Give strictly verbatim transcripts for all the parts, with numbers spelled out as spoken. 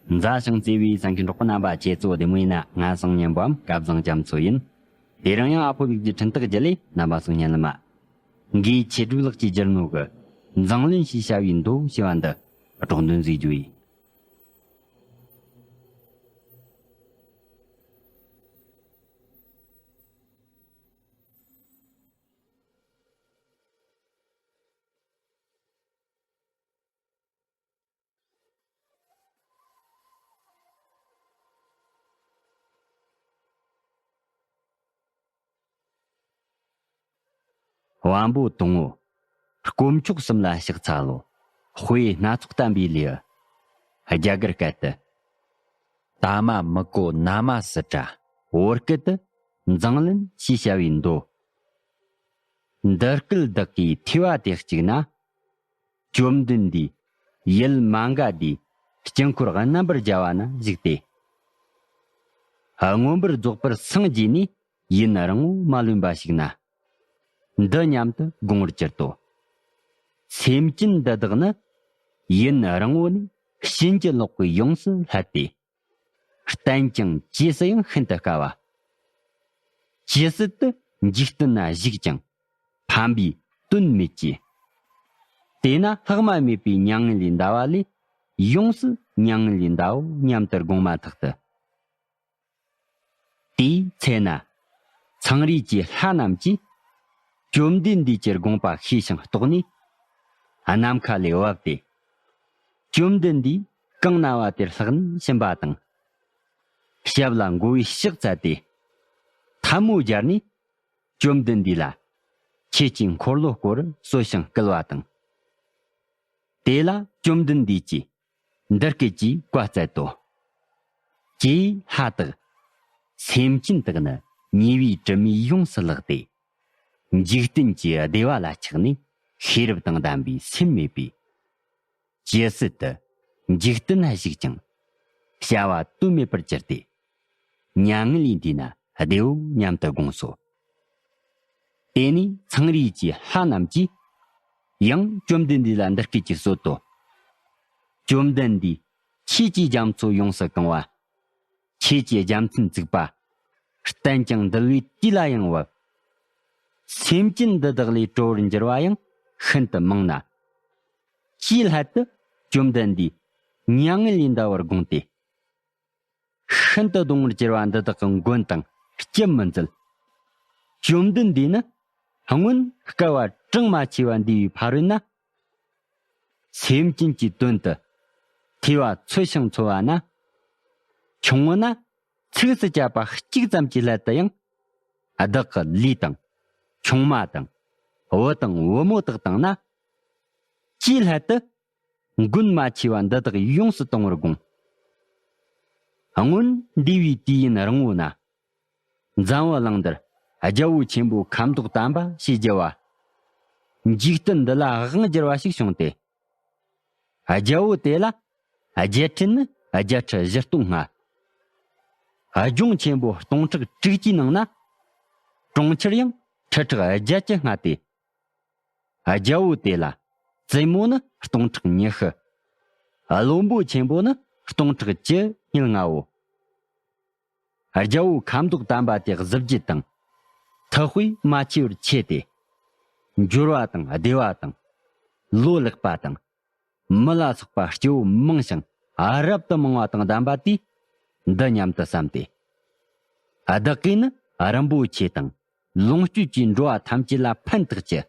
མཛའ་ཞིང་བརྩེ་བའི་གསན་མཁན་གྲོགས་པོ་རྣམ་པ་ཁྱེད་ཚོ་བདེ་མོ་ཡིན་ན། ང་སང་ཉན་པའམ་སྐལ་བཟང་རྒྱ་མཚོ་ཡིན། དེ་རིང་ཡང་ཨ་ཕོ་ལུག་རྒྱུ་འཕྲིན་སྟེགས་བརྒྱུད་ལས་རྣམ་པ་སང་ཉན་ལ་མ། འགའི་ཆེ་སྒྲུབ་ལགས་ཀྱིས་བསྒྱུར་ནོ་གི། མཛངས་བླུན་ཞེས་བྱ་བའི་མདོ་ཞེས་པ་འདི་སྒྲོག་འདོན་མཛད་རྒྱུ་ཡིན། དབང་པོ་དང་པོ། དཀོན་མཆོག་གསུམ་ལ་ཕྱག་འཚལ་ལོ། དཔེ་སྣ་ཚོགས་བསྟན་པའི་ལེའུ། རྒྱ་གར་སྐད་དུ། ཏཱ་མ་མི་ཀོ་ན་མ་སི་ཏྲ། བོད་སྐད་དུ། མཛངས་བླུན་ཞེས་བྱ་བའི་མདོ། འདི་སྐད་བདག་གིས་ཐོས་པ་དེ་གཅིག་ན། བཅོམ་ལྡན་འདས་ཡུལ་མ་ག་དྷུའི་དཀྱིལ་འཁོར་རྣམ་པར་རྒྱལ་བ་ན་བཞུགས་ཏེ། མངོན་པར་རྫོགས་པར་སངས་རྒྱས་ནས་ཡུན་རིང་པོ་མ་ལོན་པ་ཞིག་ན། འདི་སྙམ་དུ་དགོངས་པར་གྱུར་ཏོ། སེམས་ཅན་འདི་དག་ནི་ཡུན་རིང་པོ་ནས་ཕྱིན་ཅི་ལོག་གི་ཡོངས་སུ་བསླད་དེ། བརྟན་ཅིང་ཇེ་སྲ་ཡང་ཤིན་ཏུ་དཀའ་བ། ཇི་སྲིད་དུ་འཇིག་རྟེན་ན་བཞུགས་ཀྱང་ཕན་པའི་དོན་མེད་ཀྱི། དེས་ན་ལྷག་མ་མེད་པའི་མྱ་ངན་ལས་འདའ་བ་ལས་ཡོངས་སུ་མྱ་ངན་ལས་འདའོ་སྙམ་དུ་དགོངས་མ་ཐག་ཏུ། དེའི་ཚེ་ན་མཚང་རིས་ཀྱི་ལྷ་རྣམས་ཀྱིས་བཅོམ་ལྡན་འདས་ཀྱི་དགོངས་པ་ཤེས་ཤིང་རྟོགས་ནས་ནམ་མཁའ་ལས་བབས་ཏེ། བཅོམ་ལྡན་འདས་གང་ན་བ་དེར་ལྷགས་ནས་ཕྱིན་པ་དང་། ཞབས་ལ་མགོ་བོས་ཕྱག་འཚལ་ཏེ། ཐལ་མོ་སྦྱར་ནས་བཅོམ་ལྡན་འདས་ལ་ཆོས་ཀྱི་འཁོར་ལོ་སྐོར་གསོལ་ཞིང་བསྐུལ་བ་དང་། དེ་ལ་བཅོམ་ལྡན་འདས་ཀྱིས་འདི་སྐད་ཅེས་བཀའ་སྩལ་ཏོ། ཀྱེ་ལྷ་དག། སེམས་ཅན་དག་ནི་ཉེ་བའི་དྲི་མས་ཡོངས་སུ་བརླགས་ཏེ། འཇིག་རྟེན་གྱི་བདེ་བ་ལ་ཆགས་ནས་ཤེས་རབ་དང་ལྡན་པའི་སེམས་མེད་པས། ཇི་སྲིད་དུ་འཇིག་རྟེན་ན་བཞུགས་ཀྱང་བྱ་བ་དོན་མེད་པར་གྱུར་ཏེ། མྱ་ངན་ལས་འདས་ན་བདེའོ་སྙམ་དུ་དགོངས་སོ། དེ་ནས་མཚང་རིས་ཀྱི་ལྷ་རྣམས་ཀྱིས་ཡང་བཅོམ་ལྡན་འདས་ལ་འདི་སྐད་ཅེས་གསོལ་ཏོ། བཅོམ་ལྡན་འདས་ཆོས་ཀྱི་རྒྱ་མཚོ་ཡོངས་སུ་གང་བ། ཆོས་ཀྱི་རྒྱལ་མཚན་བཙུགས་པ། བརྟན་ཅིང་འདུལ་བའི་དུས་ལ་ཡང་བབ། སེམས་ཅན་འདི་དག་ལས་གྲོལ་བར་འགྱུར་བ་ཡང་ཤིན་ཏུ་མང་ན། ཅིའི་སླད་དུ་བཅོམ་ལྡན་འདས་མྱ་ངན་ལས་འདའ་བར་དགོངས་ཏེ། ཤིན་ཏུ་གདུང་བར་གྱུར་པ་འདི་དག་གི་མགོན་དང་སྐྱབས་མི་མཛད། བཅོམ་ལྡན་འདས་ནི་སྔོན་བསྐལ་པ་གྲངས་མ་ཆེ་བ་འདས་པའི་ཕ་རོལ་ན། སེམས་ཅན་གྱི་དོན་དུ་ཐོས་པ་འཚོལ་ཞིང་འཚོལ་བ་ན། ཆུང་ངུ་ན་ཚིགས་སུ་བཅད་པ་གཅིག་ཙམ་གྱི་སླད་དུ་ཡང་བདག་གི་ལུས་དང་ཆུང་མ་དང་བུ་དང་བུ་མོ་དག་དང་ན། ཅིའི་སླད་དུ་མགོན་མ་ཆེ་བ་འདི་དག་ཡོངས་སུ་གཏོང་བར་དགོངས། སྔོན་འདས་པའི་དུས་ཡུན་རིང་བོ་ན། འཛམ་བུ་གླིང་འདིར་རྒྱལ་པོ་ཆེན་པོ་ཁ་མདོག་དམ་པ་ཞེས་བགྱི་བ། འཇིག་རྟེན་འདི་ལ་དབང་བསྒྱུར་བ་ཞིག་བྱུང་སྟེ། རྒྱལ་པོ་དེ་ལ་རྒྱལ་ཕྲན་ནི་བརྒྱད་ཁྲི་བཞི་སྟོང་ལྔ། ལྗོངས་ཆེན་པོ་སྟོང་ཕྲག་དྲུག་ཅུའི་ནང་ན། གྲོང་ཁྱེར་ཡང་ཁྲི་ཕྲག་བརྒྱད་ཅུ་ལྔ་སྟེ། རྒྱལ་པོ་དེ་ལ་བཙུན་མོ་ནི་སྟོང་ཕྲག་ཉི་ཤུ། བློན་པོ་ཆེན་པོ་ནི་སྟོང་ཕྲག་བཅུ་ཉེར་ལྔའོ། རྒྱལ་པོ་ཁ་མདོག་དམ་པ་དེ་གཟི་བརྗིད་དང་། ཐུབ་དཔེ་མ་ཆེ་བར་ཆེ་སྟེ། འབྱོར་བ་དང་བདེ་བ་དང་། ལོ་ལེགས་པ་དང་། མི་ལ་སོགས་པ་སྐྱེ་བོ་མང་ཞིང་རབ་ཏུ་མང་བ་དང་ལྡན་པ་དེས་འདི་སྙམ་དུ་བསམས་ཏེ། བདག་གིས་ནི་རིན་པོ་ཆེ་དང་ལོངས་སྤྱོད་ཀྱིས་འགྲོ་བ་ཐམས་ཅད་ལ་ཕན་ཐོགས་ཀྱི།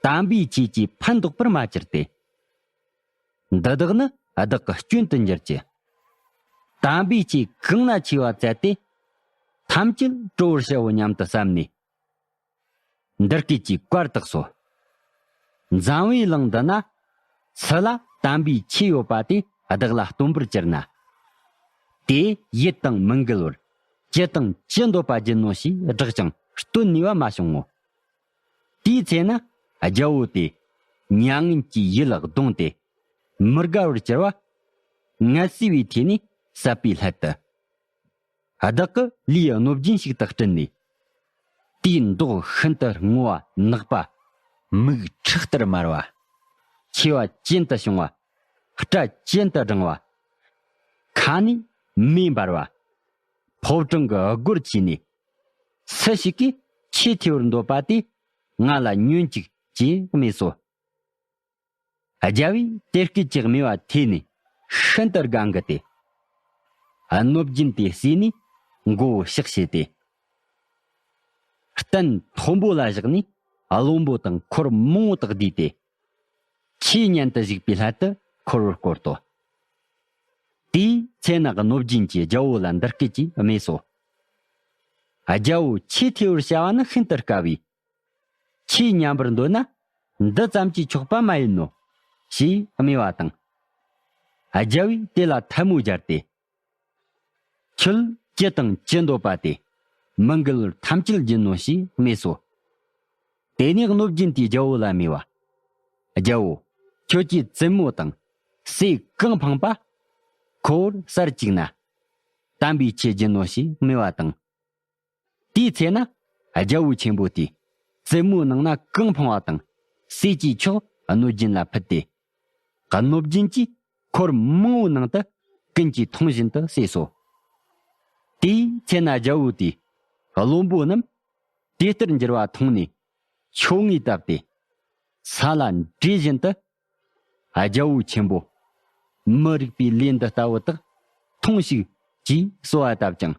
དམ་པའི་ཆོས་ཀྱིས་ཕན་འདོགས་པར་མ་གྱུར་ཏེ། འདི་དག་ནི་བདག་གི་སྐྱོན་དུ་འགྱུར་གྱི། དམ་པའི་ཆོས་གང་ན་ཆེ་བ་བཙལ་ཏེ། ཐམས་ཅད་སྤྲོ་བར་བྱའོ་སྙམ་དུ་བསམས་ནས། འདི་སྐད་ཀྱི་བཀའ་བཏགས་སོ། འཛམ་བུའི་གླིང་འདི་ན། སུ་ལ་དམ་པའི་ཆོས་ཡོད་པ་དེ་བདག་ལ་སྟོན་པར་གྱུར་ན། དེས་ཡིད་དང་མི་འགལ་བར་ཅི་དང་ཅི་འདོད་པ་བགྱིད་ནོ་ཞེས་བསྒྲགས་ཀྱང་སྟོན་ནུས་པ་མ་བྱུང་ངོ་། དེའི་ཚེ་ན་རྒྱལ་པོ་དེས་མྱ་ངན་གྱིས་ཡིད་གདུངས་ཏེ་མི་དགའ་བར་གྱུར་པ། ངལ་གསོས་པའི་ཐོག་ནས་བསད་པའི་སླད་དུ། བདག་གི་ལུས་གནོད་སྦྱིན་ཞིག་ཏུ་སྤྲུལ་ནས། དེའི་མདོག་ཤིན་ཏུ་སྔོ་བ་ནག་པ། མིག་ཁྲག་ལྟར་དམར་བ། མཆེ་བ་ཅན་དུ་ཕྱུང་བ། སྐྲ་ཅན་དུ་བསྒྲེང་བ། ཁ་ནས་མེ་འབར་བ། ཕོ་བྲང་གི་སྒོར་ཕྱིས་ནས། སུ་ཞིག་གིས་ཆེས་ཐོས་པར་འདོད་པ་དེ་ང་ལ་ཉོན་ཅིག་ཅེས་སྨྲས་སོ། རྒྱལ་བོས་དེ་སྐད་ཀྱི་སྨྲས་པ་ཐོས་ནས་ཤིན་ཏུ་དགའ་མགུ་སྟེ། གནོད་སྦྱིན་དེ་བསུས་ནས་མགོ་བོ་ཕྱག་བྱས་ཏེ། སྟན་མཐོན་པོ་ལ་བཞག་ནས་བློན་པོ་དང་འཁོར་མང་པོ་དག་བསྡུས་ཏེ། ཆོས་ཉན་དུ་བཞུགས་པའི་སླད་དུ་འཁོར་བར་བསྐོར་ཏོ། དེའི་ཚེ་ན་གནོད་སྦྱིན་གྱིས་རྒྱལ་བོ་ལ་འདི་སྐད་ཅེས་སྨྲས་སོ། རྒྱལ་བོ་ཆོས་ཐོས་པར་བྱ་བ་ནི་ཤིན་ཏུ་དཀའ་བས། ཆོས་ཉན་པར་འདོད་ན་འདི་ཙམ་གྱིས་ཆོག་པ་མ་ཡིན་ནོ། ཞེས་སྨྲས་པ་དང་། རྒྱལ་བོས་དེ་ལ་ཐལ་མོ་སྦྱར་ཏེ། ཁྱོད་ཅི་དང་ཅི་འདོད་པ་དེ་མི་འགལ་བར་ཐམས་ཅད་བགྱིད་ནོ་ཞེས་སྨྲས་སོ། དེ་ནས་གནོད་སྦྱིན་དེས་རྒྱལ་བོ་ལ་སྨྲས་པ། རྒྱལ་བོ། ཁྱོད་ཀྱི་བཙུན་མོ་དང་ཟས་གང་འཕངས་པ། ཁོ་བོར་གསར་བཅུག་ན། དམ་པའི་ཆོས་བགྱིད་ནོ་ཞེས་སྨྲས་པ་དང་། དེའི་ཚེ་ན་རྒྱལ་བོ་ཆེན་པོ་དེས་བཙུན་མོའི་ནང་ན་གང་འཕངས་པ་དང་ཟས་ཀྱི་མཆོག་གནོད་སྦྱིན་ལ་ཕུལ་ཏེ། གནོད་སྦྱིན་གྱིས་འཁོར་མང་པོའི་ནང་དུ་ཀུན་གྱིས་མཐོང་བཞིན་དུ་ཟོས་སོ། དེའི་ཚེ་ན་རྒྱལ་བོ་དེས་བློན་པོ་རྣམས་དེ་ལྟར་འགྱུར་བ་མཐོང་ནས་ཆོ་ངེས་བཏབ་སྟེ། ས་ལ་འབྲས་བཞིན་དུ། རྒྱལ་བོ་ཆེན་པོ། མི་རིགས་པའི་ལས་འདི་ལྟ་བུ་དག་ཐོངས་ཤིག་ཅེས་གསོལ་བ་བཏབ་ཅིང་།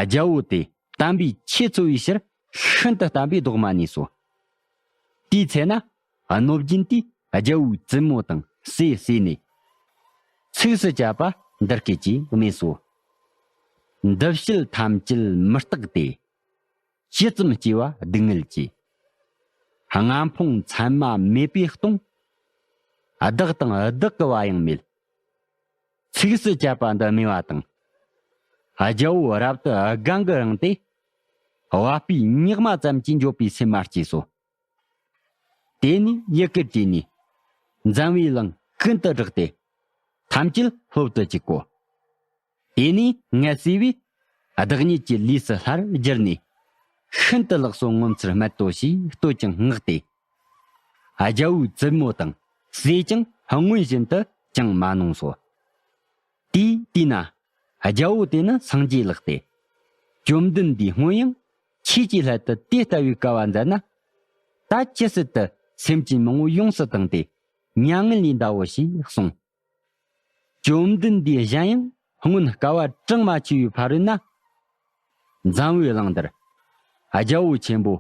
རྒྱལ་བོ་དེ་དམ་པའི་ཆོས་འཚོ་བའི་ཕྱིར་ཤིན་ཏུ་བརྟན་པའི་རྡོག་མ་ནུས་སོ། དེའི་ཚེ་ན་གནོད་སྦྱིན་དེས་རྒྱལ་བོའི་བཙུན་མོ་དང་ཟས་ཟོས་ནས། ཚིགས་སུ་བཅད་པ་འདི་སྐད་ཅེས་སྨྲས་སོ། འདི་བྱེད་ཐམས་ཅད་མི་རྟག་སྟེ། ཇི་ཙམ་སྐྱེ་བ་སྡུག་བསྔལ་གྱིས། ལྔ་འཕོངས་མཚན་མ་མེད་པས་སྟོང་། བདག་དང་བདག་གི་བ་ཡང་མེད། ཚིགས་སུ་བཅད་པ་འདི་སྨྲས་པ་དང་། རྒྱལ་བོ་རབ་ཏུ་དགའ་མགུ་རངས་ཏེ། བ་སྤུའི་ཉག་མ་ཙམ་གྱིས་འགྱོད་པའི་སེམས་མ་སྐྱེས་སོ། དེ་ནས་ཡི་གེར་བྲིས་ནས་འཛམ་བུའི་གླིང་ཀུན་ཏུ་བསྒྲགས་ཏེ། ཐམས་ཅད་སློབ་ཏུ་བཅུག་གོ། དེ་ནས་ངལ་གསོས་པས་བདག་ཉིད་ཀྱི་ལུས་སུ་སླར་གྱུར་ནས། ཤིན་ཏུ་ལགས་སོ་ངོ་མཚར་རྨད་དོ་ཞེས་བསྟོད་ཅིང་བསྔགས་ཏེ། རྒྱལ་བོའི་བཙུན་མོ་དང་ཟས་ཀྱང་སྔོན་བཞིན་དུ་ཅང་མ་གནང་སོ། དེའི་དུས་ན་རྒྱལ་བོ་དེ་ནི་སངས་རྒྱས་ལགས་ཏེ། བཅོམ་ལྡན་འདས་སྔོན་ཡང་ཆོས་ཀྱི་སླད་དུ་དེ་ལྟ་བུའི་དཀའ་བ་མཛད་ན། ད་ཇི་སྲིད་དུ་སེམས་ཅན་མང་པོ་ཡོངས་སུ་བཏང་སྟེ་མྱ་ངན་ལས་འདའོ་ཞེས་གསུངས། བཅོམ་ལྡན་འདས་གཞན་ཡང་སྔོན་དཀའ་བ་གྲངས་མ་ཆེ་བའི་ཕ་རོལ་ན། འཛམ་བུའི་གླིང་འདིར་རྒྱལ་བོ་ཆེན་པོ་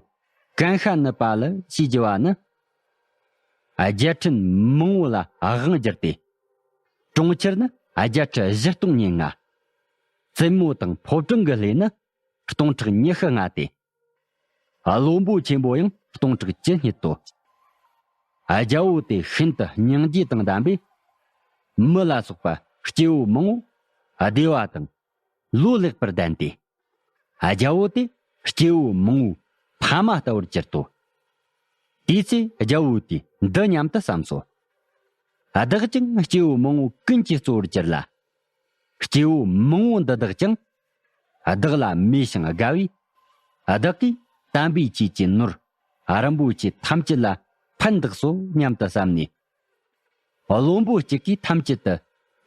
ཀན་ཤ་ནུ་པ་ལི་ཞེས་བགྱི་བ་ནི། རྒྱལ་ཕྲན་མང་པོ་ལ་དབང་བསྒྱུར་ཏེ། གྲོང་ཁྱེར་ནི་རྒྱལ་ཕྲན་བཞི་སྟོང་ཉེར་ལྔ། བཙུན་མོ་དང་ཕོ་བྲང་གི་ལྷས་ནི་སྟོང་ཕྲག་ཉི་ཤུ་ལྔ་སྟེ། བློན་པོ་ཆེན་པོ་ཡང་སྟོང་ཕྲག་བཅུ་སྙེད་དོ། རྒྱལ་བོ་དེ་ཤིན་ཏུ་སྙིང་རྗེ་དང་ལྡན་པས། མི་ལ་སོགས་པ་སྐྱེ་བོ་མང་པོ་བདེ་བ་དང་ལོ་ལེགས་པར་ལྡན་ཏེ། རྒྱལ་བོ་དེ་སྐྱེ་བོ་མང་པོའི་ཕ་མ་ལྟ་བུར་གྱུར་ཏོ། དེའི་ཚེ་རྒྱལ་བོ་དེས་འདི་སྙམ་དུ་བསམས་སོ། བདག་ཀྱང་སྐྱེ་བོ་མང་པོ་ཀུན་གྱི་གཙོ་བོར་གྱུར་ལ། སྐྱེ་བོ་མང་པོ་འདི་དག་ཀྱང་བདག་ལ་མོས་ཤིང་དགའ་བས། བདག་གིས་དམ་པའི་ཆོས་ཀྱི་ནོར་རིན་པོ་ཆེ་ཐམས་ཅད་ལ་ཕན་འདོགས་སོ་སྙམ་དུ་བསམས་ནས། བློན་པོ་གཅིག་གིས་ཐམས་ཅད་དུ་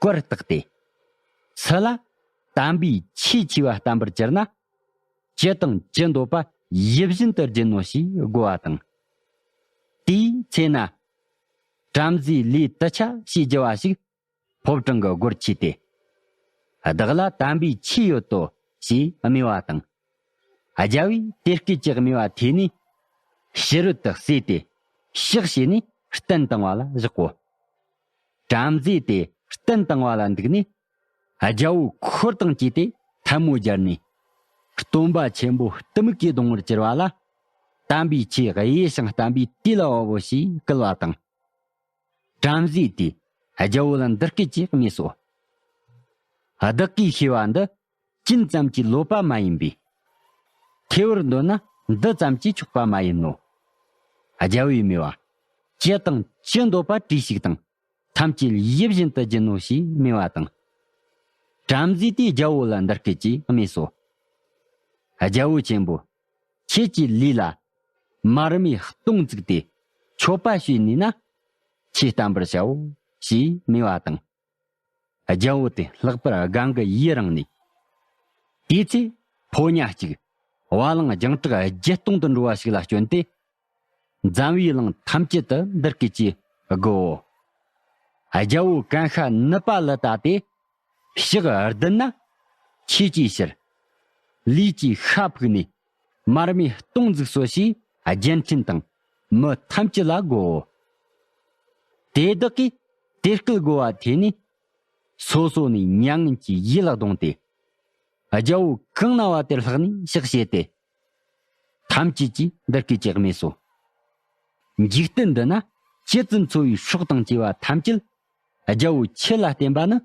བཀར་བཏགས་ཏེ། སུ་ལ་དམ་པའི་ཆོས་ཆེ་བ་བསྟན་པར་གྱུར་ན། ཇི་དང་ཇི་འདོད་པ་ཡིད་བཞིན་དུ་བགྱིད་ནོ་ཞེས་བསྒོ་བ་དང་། དེའི་ཚེ་ན། བྲམ་ཟེ་ལུས་དུ་ཆ་ཞེས་བགྱི་བ་ཞིག་ཕོ་བྲང་གི་སྒོར་ཕྱིས་ཏེ། བདག་ལ་དམ་པའི་ཆོས་ཡོད་དོ་ཞེས་སྨྲས་པ་དང་། རྒྱལ་བོས་དེ་སྐད་ཅེས་སྨྲས་པ་ཐོས་ནས། ཕྱི་རོལ་དུ་བསུས་ཏེ་ཕྱག་བྱས་ནས་སྟན་བཏང་བ་ལ་བཞག་གོ། བྲམ་ཟེ་དེ་སྟན་བཏང་བ་ལ་འདུག་ནས། རྒྱལ་བོ་འཁོར་དང་བཅས་ཏེ་ཐལ་མོ་སྦྱར་ནས། སྟོན་པ་ཆེན་པོ་གཏི་མུག་གིས་གདུང་བར་གྱུར་པ་ལ། དམ་པའི་ཆོས་ཡིད་བཞིན་བསྟན་པའི་དུས་ལ་བབ་བོ་ཞེས་བསྐུལ་བ་དང་། བྲམ་ཟེ་དེས་རྒྱལ་བོ་ལ་འདི་སྐད་ཅེས་སྨྲས་སོ། བདག་གིས་ཤེས་པ་འདི་ཅི་ཙམ་གྱིས་ལོབས་པ་མ་ཡིན་པས། ཐོས་པར་འདོད་ན་འདི་ཙམ་གྱིས་ཆོག་པ་མ་ཡིན་ནོ། རྒྱལ་བོས་སྨྲས་པ། ཅི་དང་ཅི་འདོད་པ་བྲིས་ཤིག་དང་། ཐམས་ཅད་ཡིད་བཞིན་དུ་བགྱིད་ནོ་ཞེས་སྨྲས་པ་དང་། བྲམ་ཟེ་དེས་རྒྱལ་བོ་ལ་འདི་སྐད་ཅེས་སྨྲས་སོ། རྒྱལ་བོ་ཆེན་པོ། ཁྱེད་ཀྱི་ལུས་ལ་མར་མེ་སྟོང་བཙུགས་ཏེ་མཆོད་པ་ཞུས་ནས་ན། ཆོས་བསྟན་པར་བྱའོ་ཞེས་སྨྲས་པ་དང་། རྒྱལ་པོ་དེ་ལྷག་པར་སྒང་གི་ཡིད་རངས་ནས། དེའི་ཚེ་ཕོ་ཉ་གཅིག་བ་ལང་རྒྱང་གྲགས་བརྒྱད་སྟོང་དུ་འགྲོ་བ་ཞིག་ལ་བསྐྱོན་ཏེ། འཛམ་བུའི་གླིང་ཐམས་ཅད་དུ་འདི་སྐད་ཅེས་བསྒོའོ། རྒྱལ་པོ་ཀན་ཤ་ནུབ་པ་ལ་ལྟ་སྟེ། ཕྱག་བདུན་ན། ཆོས་ཀྱི་ཕྱིར། ལུས་ཀྱི་ཤ་ཕུག་ནས། མར་མེ་སྟོང་འཛུགས་སོ་ཞེས་རྒྱལ་ཕྲན་དང་མི་ཐམས་ཅད་ལ་བསྒོའོ། དེ་དག་གིས་དེ་སྐད་བསྒོ་བ་ཐོས་ནས། སོ་སོ་ནས་མྱ་ངན་གྱིས་ཡིད་ལ་གདུང་སྟེ། རྒྱལ་པོ་གང་ན་བ་དེར་ལྷགས་ནས་ཕྱག་བྱས་ཏེ། ཐམས་ཅད་ཀྱིས་འདི་སྐད་ཅེས་སྨྲས་སོ། འཇིག་རྟེན་འདི་ན་ཇི་ཙམ་འཚོ་བའི་སྲོག་དང་བཅས་པ་ཐམས་ཅད། རྒྱལ་པོ་ཁྱེད་ལ་བརྟེན་པ་ནི།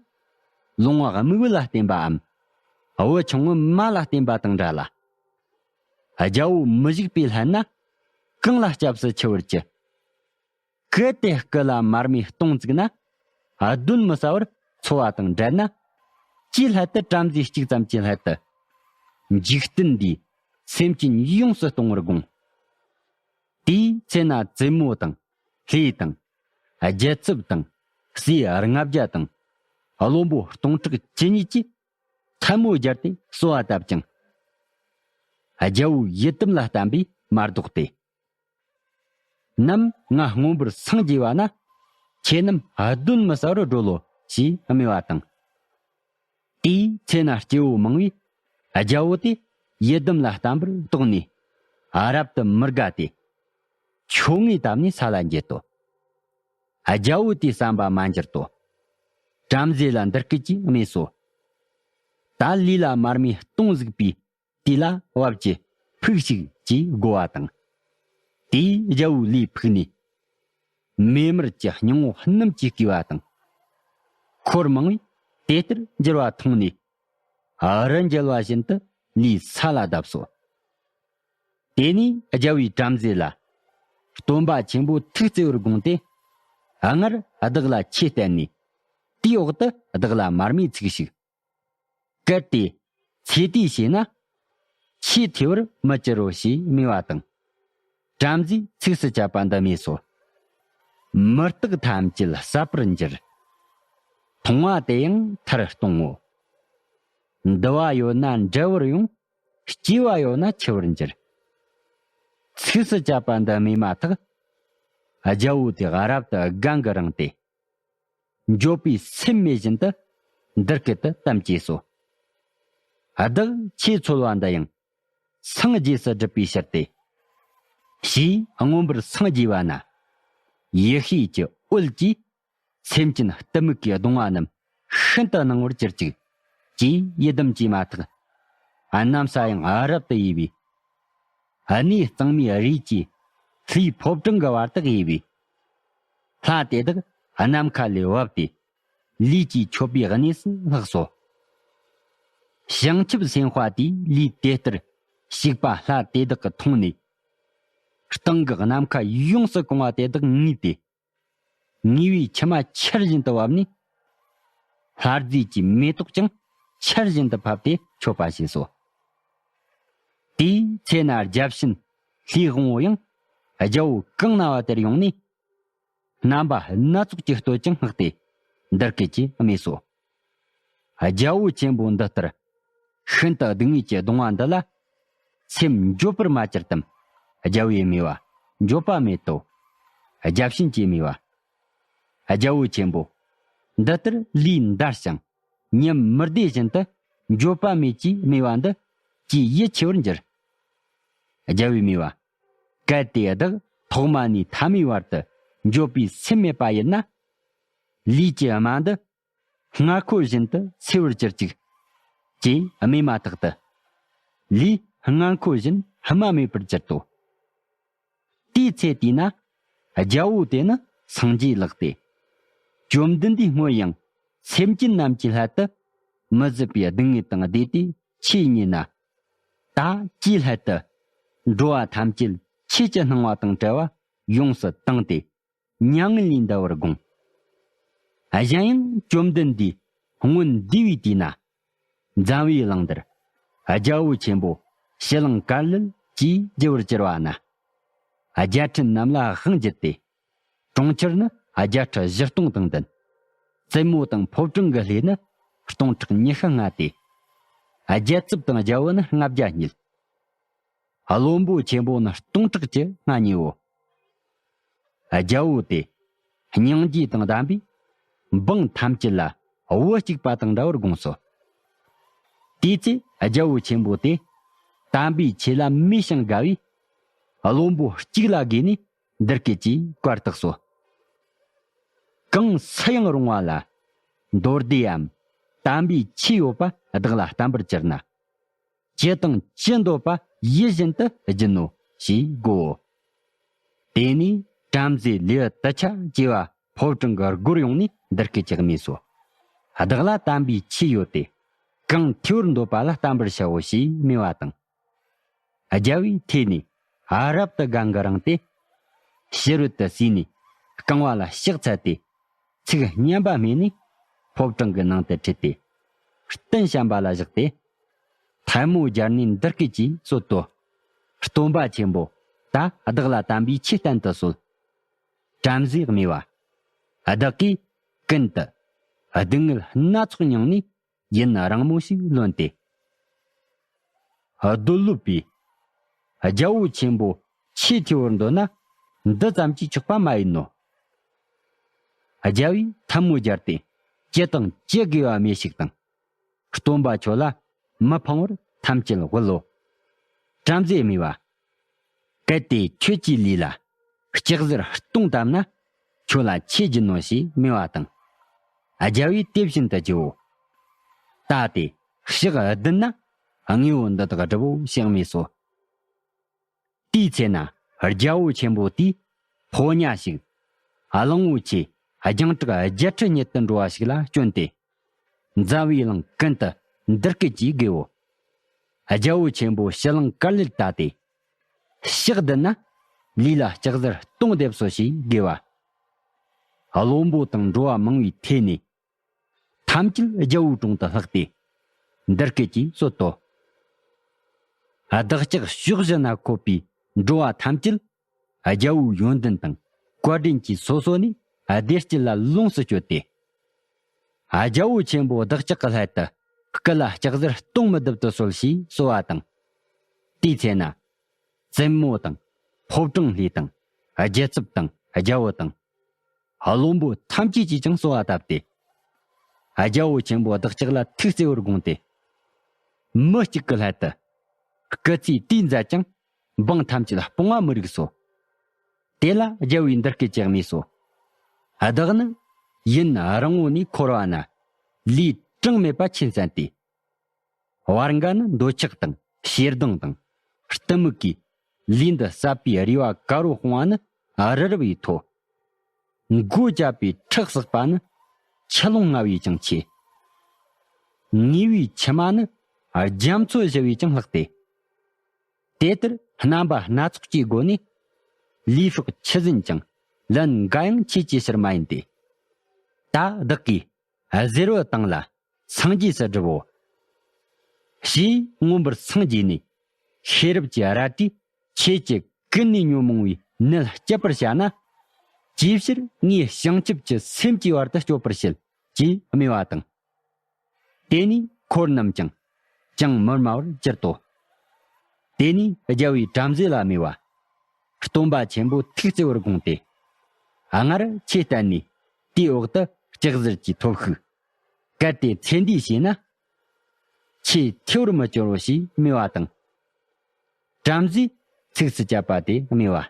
ལོང་བ་དམིགས་བུ་ལ་བརྟེན་པའམ། བུ་ཆུང་ངུ་མ་ལ་བརྟེན་པ་དང་འདྲ་ལ། རྒྱལ་པོ་མི་བཞུགས་པའི་ལྷན་ན། གང་ལ་སྐྱབས་སུ་མཆི་བར་བགྱི། གལ་ཏེ་སྐུ་ལ་མར་མེ་སྟོང་བཙུགས་ན། གདོན་མི་ཟ་བར་འཚོ་བ་དང་འབྲལ་ན། ཅིའི་སླད་དུ་བྲམ་ཟེ་གཅིག་ཙམ་གྱི་སླད་དུ། འཇིག་རྟེན་འདིའི་སེམས་ཅན་ཡོངས་སུ་གཏོང་བར་དགོངས། དེའི་ཚེ་ན་བཙུན་མོ་དང་། ལྷས་དང་། རྒྱལ་ཚབ་དང་། སྲས་ལྔ་བརྒྱ་དང་། བློན་པོ་སྟོང་ཕྲག་བཅུ་གཉིས་ཀྱིས། ཐལ་མོ་སྦྱར་ཏེ་གསོལ་བ་བཏབ་ཅིང་། རྒྱལ་པོའི་ཡི་དམ་ལ་བསྟན་པས་མ་ལྡོག་སྟེ། ནམ་ང་མངོན་པར་སངས་རྒྱས་པ་ན། ཁྱེད་རྣམས་གདོན་མི་ཟ་བར་སྒྲོལ་ལོ་ཞེས་སྨྲས་པ་དང་། དེའི་ཚེ་ན་སྐྱེ་བོ་མང་བས་རྒྱལ་པོ་དེ་ཡི་དམ་ལ་བསྟན་པར་དོགས་ནས། རབ་ཏུ་མི་དགའ་སྟེ། ཆོ་ངེས་བཏབ་ནས་ས་ལ་འགྱེལ་ཏོ། རྒྱལ་པོ་དེའི་བསམ་པ་མ་འགྱུར་ཏོ། བྲམ་ཟེ་ལ་འདི་སྐད་ཅེས་སྨྲས་སོ། ད་ལུས་ལ་མར་མེ་སྟོང་གཟིགས་པའི་དུས་ལ་བབ་ཀྱི་ཕུག་ཤིག་ཅེས་བསྒོ་བ་དང་། དེས་རྒྱལ་པོའི་ལུས་ཕུག་ནས། མེ་དམར་གྱི་སྙིང་པོ་སྣུམ་གྱིས་བསྐུས་པ་དང་། འཁོར་མང་བས་དེ་ལྟར་འགྱུར་བ་མཐོང་ནས། རི་འགྱེལ་བ་བཞིན་དུ་ལུས་ས་ལ་བརྡབས་སོ། དེ་ནས་རྒྱལ་པོས་བྲམ་ཟེ་ལ། སྟོན་པ་ཆེན་པོ་ཐུགས་བརྩེ་བར་དགོངས་ཏེ། སྔར་བདག་ལ་ཆོས་བསྟན་ནས། དེའི་འོག་ཏུ་བདག་ལ་མར་མེ་ཚུགས་ཤིག། གལ་ཏེ་ཚེ་དུས་བྱས་ན། ཆེས་ཐོས་པར་མི་བྱེད་རོ་ཞེས་སྨྲས་པ་དང་། བྲམ་ཟེས་ཚིགས་སུ་བཅད་པ་འདི་སྨྲས་སོ། མི་རྟག་ཐམས་ཅད་ཟད་པར་འགྱུར། མཐོང་བ་དེ་ཡང་མཐར་སྟོང་ངོ་། འདུ་བ་ཡོད་ན་འབྲལ་བར་ཡོང་། སྐྱེ་བ་ཡོད་ན་འཆི་བར་འགྱུར། ཚིགས་སུ་བཅད་པ་འདི་སྨྲས་མ་ཐག། རྒྱལ་པོ་དེ་རབ་ཏུ་དགའ་འགུ་རངས་ཏེ། འགྱོད་པའི་སེམས་མེད་བཞིན་དུ་འདི་སྐད་དུ་གཏམ་བཅས་སོ། བདག་ཆོས་འཚོལ་བ་འདི་ཡང་སངས་རྒྱས་སུ་བསྒྲུབ་པའི་ཕྱིར་ཏེ། ཞེས་མངོན་པར་སངས་རྒྱས་པ་ན། ཡེ་ཤེས་ཀྱི་འོད་ཀྱིས་སེམས་ཅན་གཏི་མུག་གིས་གདུང་བ་རྣམས་ཤིན་ཏུ་སྣང་བར་གྱུར་ཅིག། ཅེས་ཡི་དམ་བཅས་མ་ཐག། གནམ་ས་ཡང་རབ་ཏུ་ཡས་པའི། གནས་གཙང་མའི་རས་ཀྱིས་ལྷའི་ཕོ་བྲང་གི་བར་དུ་ཡས་པས། ལྷ་དེ་དག་ནམ་མཁའ་ལས་བབས་ཏེ། ལུས་ཀྱིས་མཆོད་པའི་གནས་སུ་ལྷགས་སོ། བྱང་ཆུབ་སེམས་དཔའ་དེས་ལུས་དེ་ལྟར་བྱུགས་པ་ལྷ་དེ་དག་གིས་མཐོང་ནས། སྟེང་གི་ནམ་མཁའ་ཡོངས་སུ་གང་བ་དེ་དག་ངུས་ཏེ། ངུ་བའི་མཆི་མ་ཆར་བཞིན་དུ་བབས་ནས། ལྷ་རྫས་ཀྱི་མེ་ཏོག་ཀྱང་ཆར་བཞིན་དུ་ཕབ་སྟེ་མཆོད་པ་བྱས་སོ། དེའི་ཚེ་ན་བརྒྱ་བྱིན་ལྷའི་དབང་པོ་ཡང་རྒྱལ་པོ་གང་ན་བ་དེར་ཡོང་ནས། རྣམ་པ་སྣ་ཚོགས་ཀྱིས་བསྟོད་ཅིང་བསྔགས་ཏེ་འདི་སྐད་ཅེས་སྨྲས་སོ། རྒྱལ་པོ་ཆེན་པོ་འདི་ལྟར་ཤིན་ཏུ་སྡུག་བསྔལ་གྱི་གདུང་བ་འདི་ལ་སེམས་འགྱོད་པར་མ་གྱུར་ཏམ། རྒྱལ་པོས་སྨྲས་པ། འགྱོད་པ་མེད་དོ། བརྒྱ་བྱིན་གྱིས་སྨྲས་པ། རྒྱལ་པོ་ཆེན་པོ། འདི་ལྟར་ལུས་འདར་ཞིང་ཉིན་མི་བདེ་བཞིན་དུ་འགྱོད་པ་མེད་ཅེས་སྨྲས་པ་འདི་ཅིས་ཡིད་ཆེས་པར་འགྱུར། རྒྱལ་པོས་སྨྲས་པ། གལ་ཏེ་བདག་ཐོག་མ་ནས་ཐ་མའི་བར་དུ་འགྱོད་པའི་སེམས་མེད་པ་ཡིན་ན། ལུས་ཀྱི་རྨ་འདི་མངལ་ཁུ་བཞིན་དུ་སེལ་བར་གྱུར་ཅིག། ཅེས་སྨྲས་མ་ཐག་ཏུ། ལུས་མངལ་ཁུ་བཞིན་རྨ་མེད་པར་གྱུར་ཏོ། དེའི་ཚེ་དེ་ན་རྒྱལ་པོ་དེ་ནི་སངས་རྒྱས་ལགས་ཏེ། བཅོམ་ལྡན་འདས་སྔོན་ཡང་སེམས་ཅན་རྣམས་ཀྱི་སླད་དུ་མི་བཟོད་པའི་སྡུག་བསྔལ་དང་བདེ་སྟེ་ཆོས་ཉིད་ན། ད་ཅིའི་སླད་དུ་འགྲོ་བ་ཐམས་ཅད་ཆོས་ཀྱི་སྣང་བ་དང་བྲལ་བ་ཡོངས་སུ་དྭངས་ཏེ་མྱ་ངན་ལས་འདའ་བར་དགོངས། གཞན་ཡང་བཅོམ་ལྡན་འདས་སྔོན་འདས་པའི་དུས་ན། འཛམ་བུའི་གླིང་འདིར་རྒྱལ་པོ་ཆེན་པོ་ཕྱི་གླིང་དཀར་ལེལ་གྱིས་བརྗེ་བར་གྱུར་པ་ན། རྒྱལ་ཕྲན་རྣམས་ལ་དབང་བགྱིད་དེ། གྲོང་ཁྱེར་ནི་རྒྱལ་ཕྲན་བཞི་སྟོང་དང་ལྡན། བཙུན་མོ་དང་ཕོ་བྲང་གི་ལྷས་ནི་སྟོང་ཕྲག་ཉི་ཤུ་ལྔ་སྟེ། རྒྱལ་ཚབ་དང་རྒྱལ་བུ་ནི་ལྔ་བརྒྱ་ཉིད། བློན་པོ་ཆེན་པོ་ནི་སྟོང་ཕྲག་བཅུ་ང་གཉིས་བོ། རྒྱལ་བོ་དེ་སྙིང་རྗེ་དང་ལྡན་པས་འབངས་ཐམས་ཅད་ལ་བུ་གཅིག་པ་དང་འདྲ་བར་དགོངས་སོ། དེའི་ཚེ་རྒྱལ་བོ་ཆེན་པོ་དེ་དམ་པའི་ཆོས་ལ་མོས་ཤིང་དགའ་བས། བློན་པོ་གཅིག་ལ་དགོས་ནས་འདི་སྐད་ཀྱིས་བཀའ་བཏགས་སོ། གང་སུ་ཡང་རུང་བ་ལ་མདོ་སྡེའམ་དམ་པའི་ཆོས་ཡོད་པ་བདག་ལ་བསྟན་པར་གྱུར་ན། ཇི་དང་ཇི་འདོད་པ་ཡིད་བཞིན་དུ་བགྱིད་ནོ་ཞེས་བསྒོའོ། དེ་ནས་བྲམ་ཟེ་ལེའུ་དུ་ཆ་ཅེས་པ་ཕོ་བྲང་གི་སྒོར་ཡོང་ནས་འདི་སྐད་ཅེས་སྨྲས་སོ། བདག་ལ་དམ་པའི་ཆོས་ཡོད་དེ། གང་ཐོས་པར་འདོད་པ་ལ་བསྟན་པར་བྱའོ་ཞེས་སྨྲས་པ་དང་། རྒྱལ་བོས་ཐོས་ནས་རབ་ཏུ་དགའ་འགུ་རངས་ཏེ། ཕྱི་རོལ་དུ་བསུས་ནས་རྐང་པ་ལ་ཕྱག་འཚལ་ཏེ། ཚིག་སྙན་པ་སྨྲས་ནས་ཕོ་བྲང་གི་ནང་དུ་ཁྲིད་དེ། སྟན་བཤམས་པ་ལ་བཞག་སྟེ། ཐལ་མོ་སྦྱར་ནས་འདི་སྐད་ཀྱིས་གསོལ་ཏོ། སྟོན་པ་ཆེན་པོ་ད་བདག་ལ་དམ་པའི་ཆོས་བསྟན་དུ་གསོལ། བྲམ་ཟེས་སྨྲས་པ། བདག་གིས་ཀུན་ཏུ་སྡུག་བསྔལ་སྣ་ཚོགས་མྱངས་ནས་ཡུན་རིང་མོ་ཞིག་ལོན་ཏེ། སྡོད་ལུགས་པས། རྒྱལ་བོ་ཆེན་པོ་ཆོས་ཐོས་པར་འདོད་ན་འདི་ཙམ་གྱིས་ཆོག་པ་མ་ཡིན་ནོ། རྒྱལ་བོས་ཐལ་མོ་སྦྱར་ཏེ་ཅི་དང་ཅི་དགོས་པ་སྨྲས་ཤིག་དང་། སྟོན་པ་ཁྱོད་ལ་མི་ཕངས་པར་ཐམས་ཅད་དབུལ་ལོ། བྲམ་ཟེས་སྨྲས་པ། གལ་ཏེ་ཁྱོད་ཀྱིས་ལུས་ལ་ལྕགས་གཟེར་སྟོང་བཏབ་ན་ཁྱོད་ལ་ཆོས་བགྱིད་ནོ་ཞེས་སྨྲས་པ་དང་། རྒྱལ་བོས་དེ་བཞིན་དུ་བགྱིའོ། ད་དེ་ཕྱག་བདུན་ན་དངོས་པོ་འདི་དག་བསྒྲུབ་བོ་ཞེས་སྨྲས་སོ། དེའི་ཚེ་ན་རྒྱལ་བོ་ཆེན་པོ་དེས་ཕོ་ཉ་ཞིག་གླང་པོ་ཆེ་རྒྱང་གྲགས་བརྒྱད་ཁྲི་སྙེད་དུ་འགྲོ་བ་ཞིག་ལ་བསྐྱོན་ཏེ། འཛམ་བུའི་གླིང་ཀུན་ཏུ་འདི་སྐད་ཀྱིས་བསྒོའོ། རྒྱལ་བོ་ཆེན་པོ་ཕྱི་གླིང་དཀར་ལེར་ལྟ་སྟེ། ཕྱག་བདུན་ན་ལུས་ལ་ལྕགས་གཟེར་སྟོང་འདེབས་སོ་ཞེས་བསྒོས་པ། བློན་པོ་དང་འགྲོ་བ་མང་བས་ཐོས་ནས། ཐམས་ཅད་རྒྱལ་བོའི་དྲུང་དུ་ལྷགས་ཏེ། འདི་སྐད་ཀྱིས་གསོལ་ཏོ། བདག་ཅག་ཕྱོགས་བཞི་ན་འཁོད་པའི་འགྲོ་བ་ཐམས་ཅད་རྒྱལ་བོའི་ཡོན་ཏན་དང་བཀའ་དྲིན་གྱིས་སོ་སོ་ནས་བདེ་སྐྱིད་ལ་ལོངས་སུ་སྤྱོད་དེ། རྒྱལ་བོ་ཆེན་པོ་བདག་ཅག་གི་སླད་དུ་སྐུ་ལ་ལྕགས་གཟེར་སྟོང་མི་བརྡབ་ཏུ་གསོལ་ཞེས་གསོལ་བ་དང་། དེའི་ཚེ་ན་བཙུན་མོ་དང་ཕོ་བྲང་ལྷས་དང་རྒྱལ་ཚབ་དང་རྒྱལ་བོ་དང་། བློན་པོ་ཐམས་ཅད་ཀྱིས་ཀྱང་གསོལ་བ་བཏབ་སྟེ། རྒྱལ་བོ་ཆེན་པོ་བདག་ཅག་ལ་ཐུགས་བརྩེ་བར་དགོངས་ཏེ། མི་གཅིག་གི་སླད་དུ་སྐུ་ཚེ་དུས་མཛད་ཀྱང་འབངས་ཐམས་ཅད་སྤོང་བ་མི་རིགས་སོ། དེ་ལ་རྒྱལ་བོས་འདི་སྐད་ཅེས་སྨྲས་སོ། བདག་ནི་ཡུན་རིང་བོ་ནས་འཁོར་བ་ན་ལུས་གྲངས་མེད་པ་ཆེན་བསྟེན་ཏེ། བར་འགའ་ནི་འདོད་ཆགས་དང་ཞེ་སྡང་དང་གཏི་མུག་གིས་ལུས་འདི་ཟད་པའི་རེ་བ་དཀར་པོ་སྤོང་བ་ནི་རི་རབ་ཡི་མཐོ། མགོ་བཅད་པའི་ཁྲག་བསགས་པ་ནི་ཆུ་ཀླུང་ལྔ་བས་ཀྱང་ཆེ། ངུ་བའི་མཆི་མ་ནི་རྒྱ་མཚོ་བཞི་བས་ཀྱང་ལྷག་སྟེ། དེ་ལྟར་རྣམ་པ་སྣ་ཚོགས་ཀྱི་སྒོ་ནས་ལུས་སྲོག་ཆུད་ཟིན་ཀྱང་ལན་འགའ་ཡང་ཆོས་ཀྱི་ཕྱིར་མ་ཡིན་ཏེ། ད་བདག་གིས་གཟེར་བུ་བཏང་ལ་སངས་རྒྱས་སུ་བསྒྲུབ་བོ། ཞེས་མངོན་པར་སངས་རྒྱས་ནས་ཤེས་རབ་ཀྱི་རལ་གྲིས་ཆོས་ཀྱི་ཀུན་ནས་ཉོན་མོངས་པའི་ནད་བསྐྱབ་པར་བྱ་ན། ཅིའི་ཕྱིར་ངའི་བྱང་ཆུབ་ཀྱི་སེམས་ཀྱི་བར་དུ་གཅོད་པར་བྱེད་ཅེས་སྨྲས་པ་དང་། དེ་ནས་འཁོར་རྣམས་ཀྱང་ཅང་མི་སྨྲ་བར་གྱུར་ཏོ། དེ་ནས་རྒྱལ་བོས་བྲམ་ཟེ་ལ་སྨྲས་པ། སྟོན་པ་ཆེན་པོ་ཐུགས་བརྩེ་བར་དགོངས་ཏེ། སྔར་ཆོས་བསྟན་ནས་དེའི་འོག་ཏུ་ལྕགས་གཟེར་གྱིས་ཐོབ་ཤིག་གལ་ཏེ་ཚེ་འདིའི་ཞེ་ན། ཆོས་ཐོས་པར་མི་སྐྱོར་རོ་ཞེས་སྨྲས་པ་དང་། བྲམ་ཟེས་ཚིགས་སུ་བཅད་པ་དེ་སྨྲས་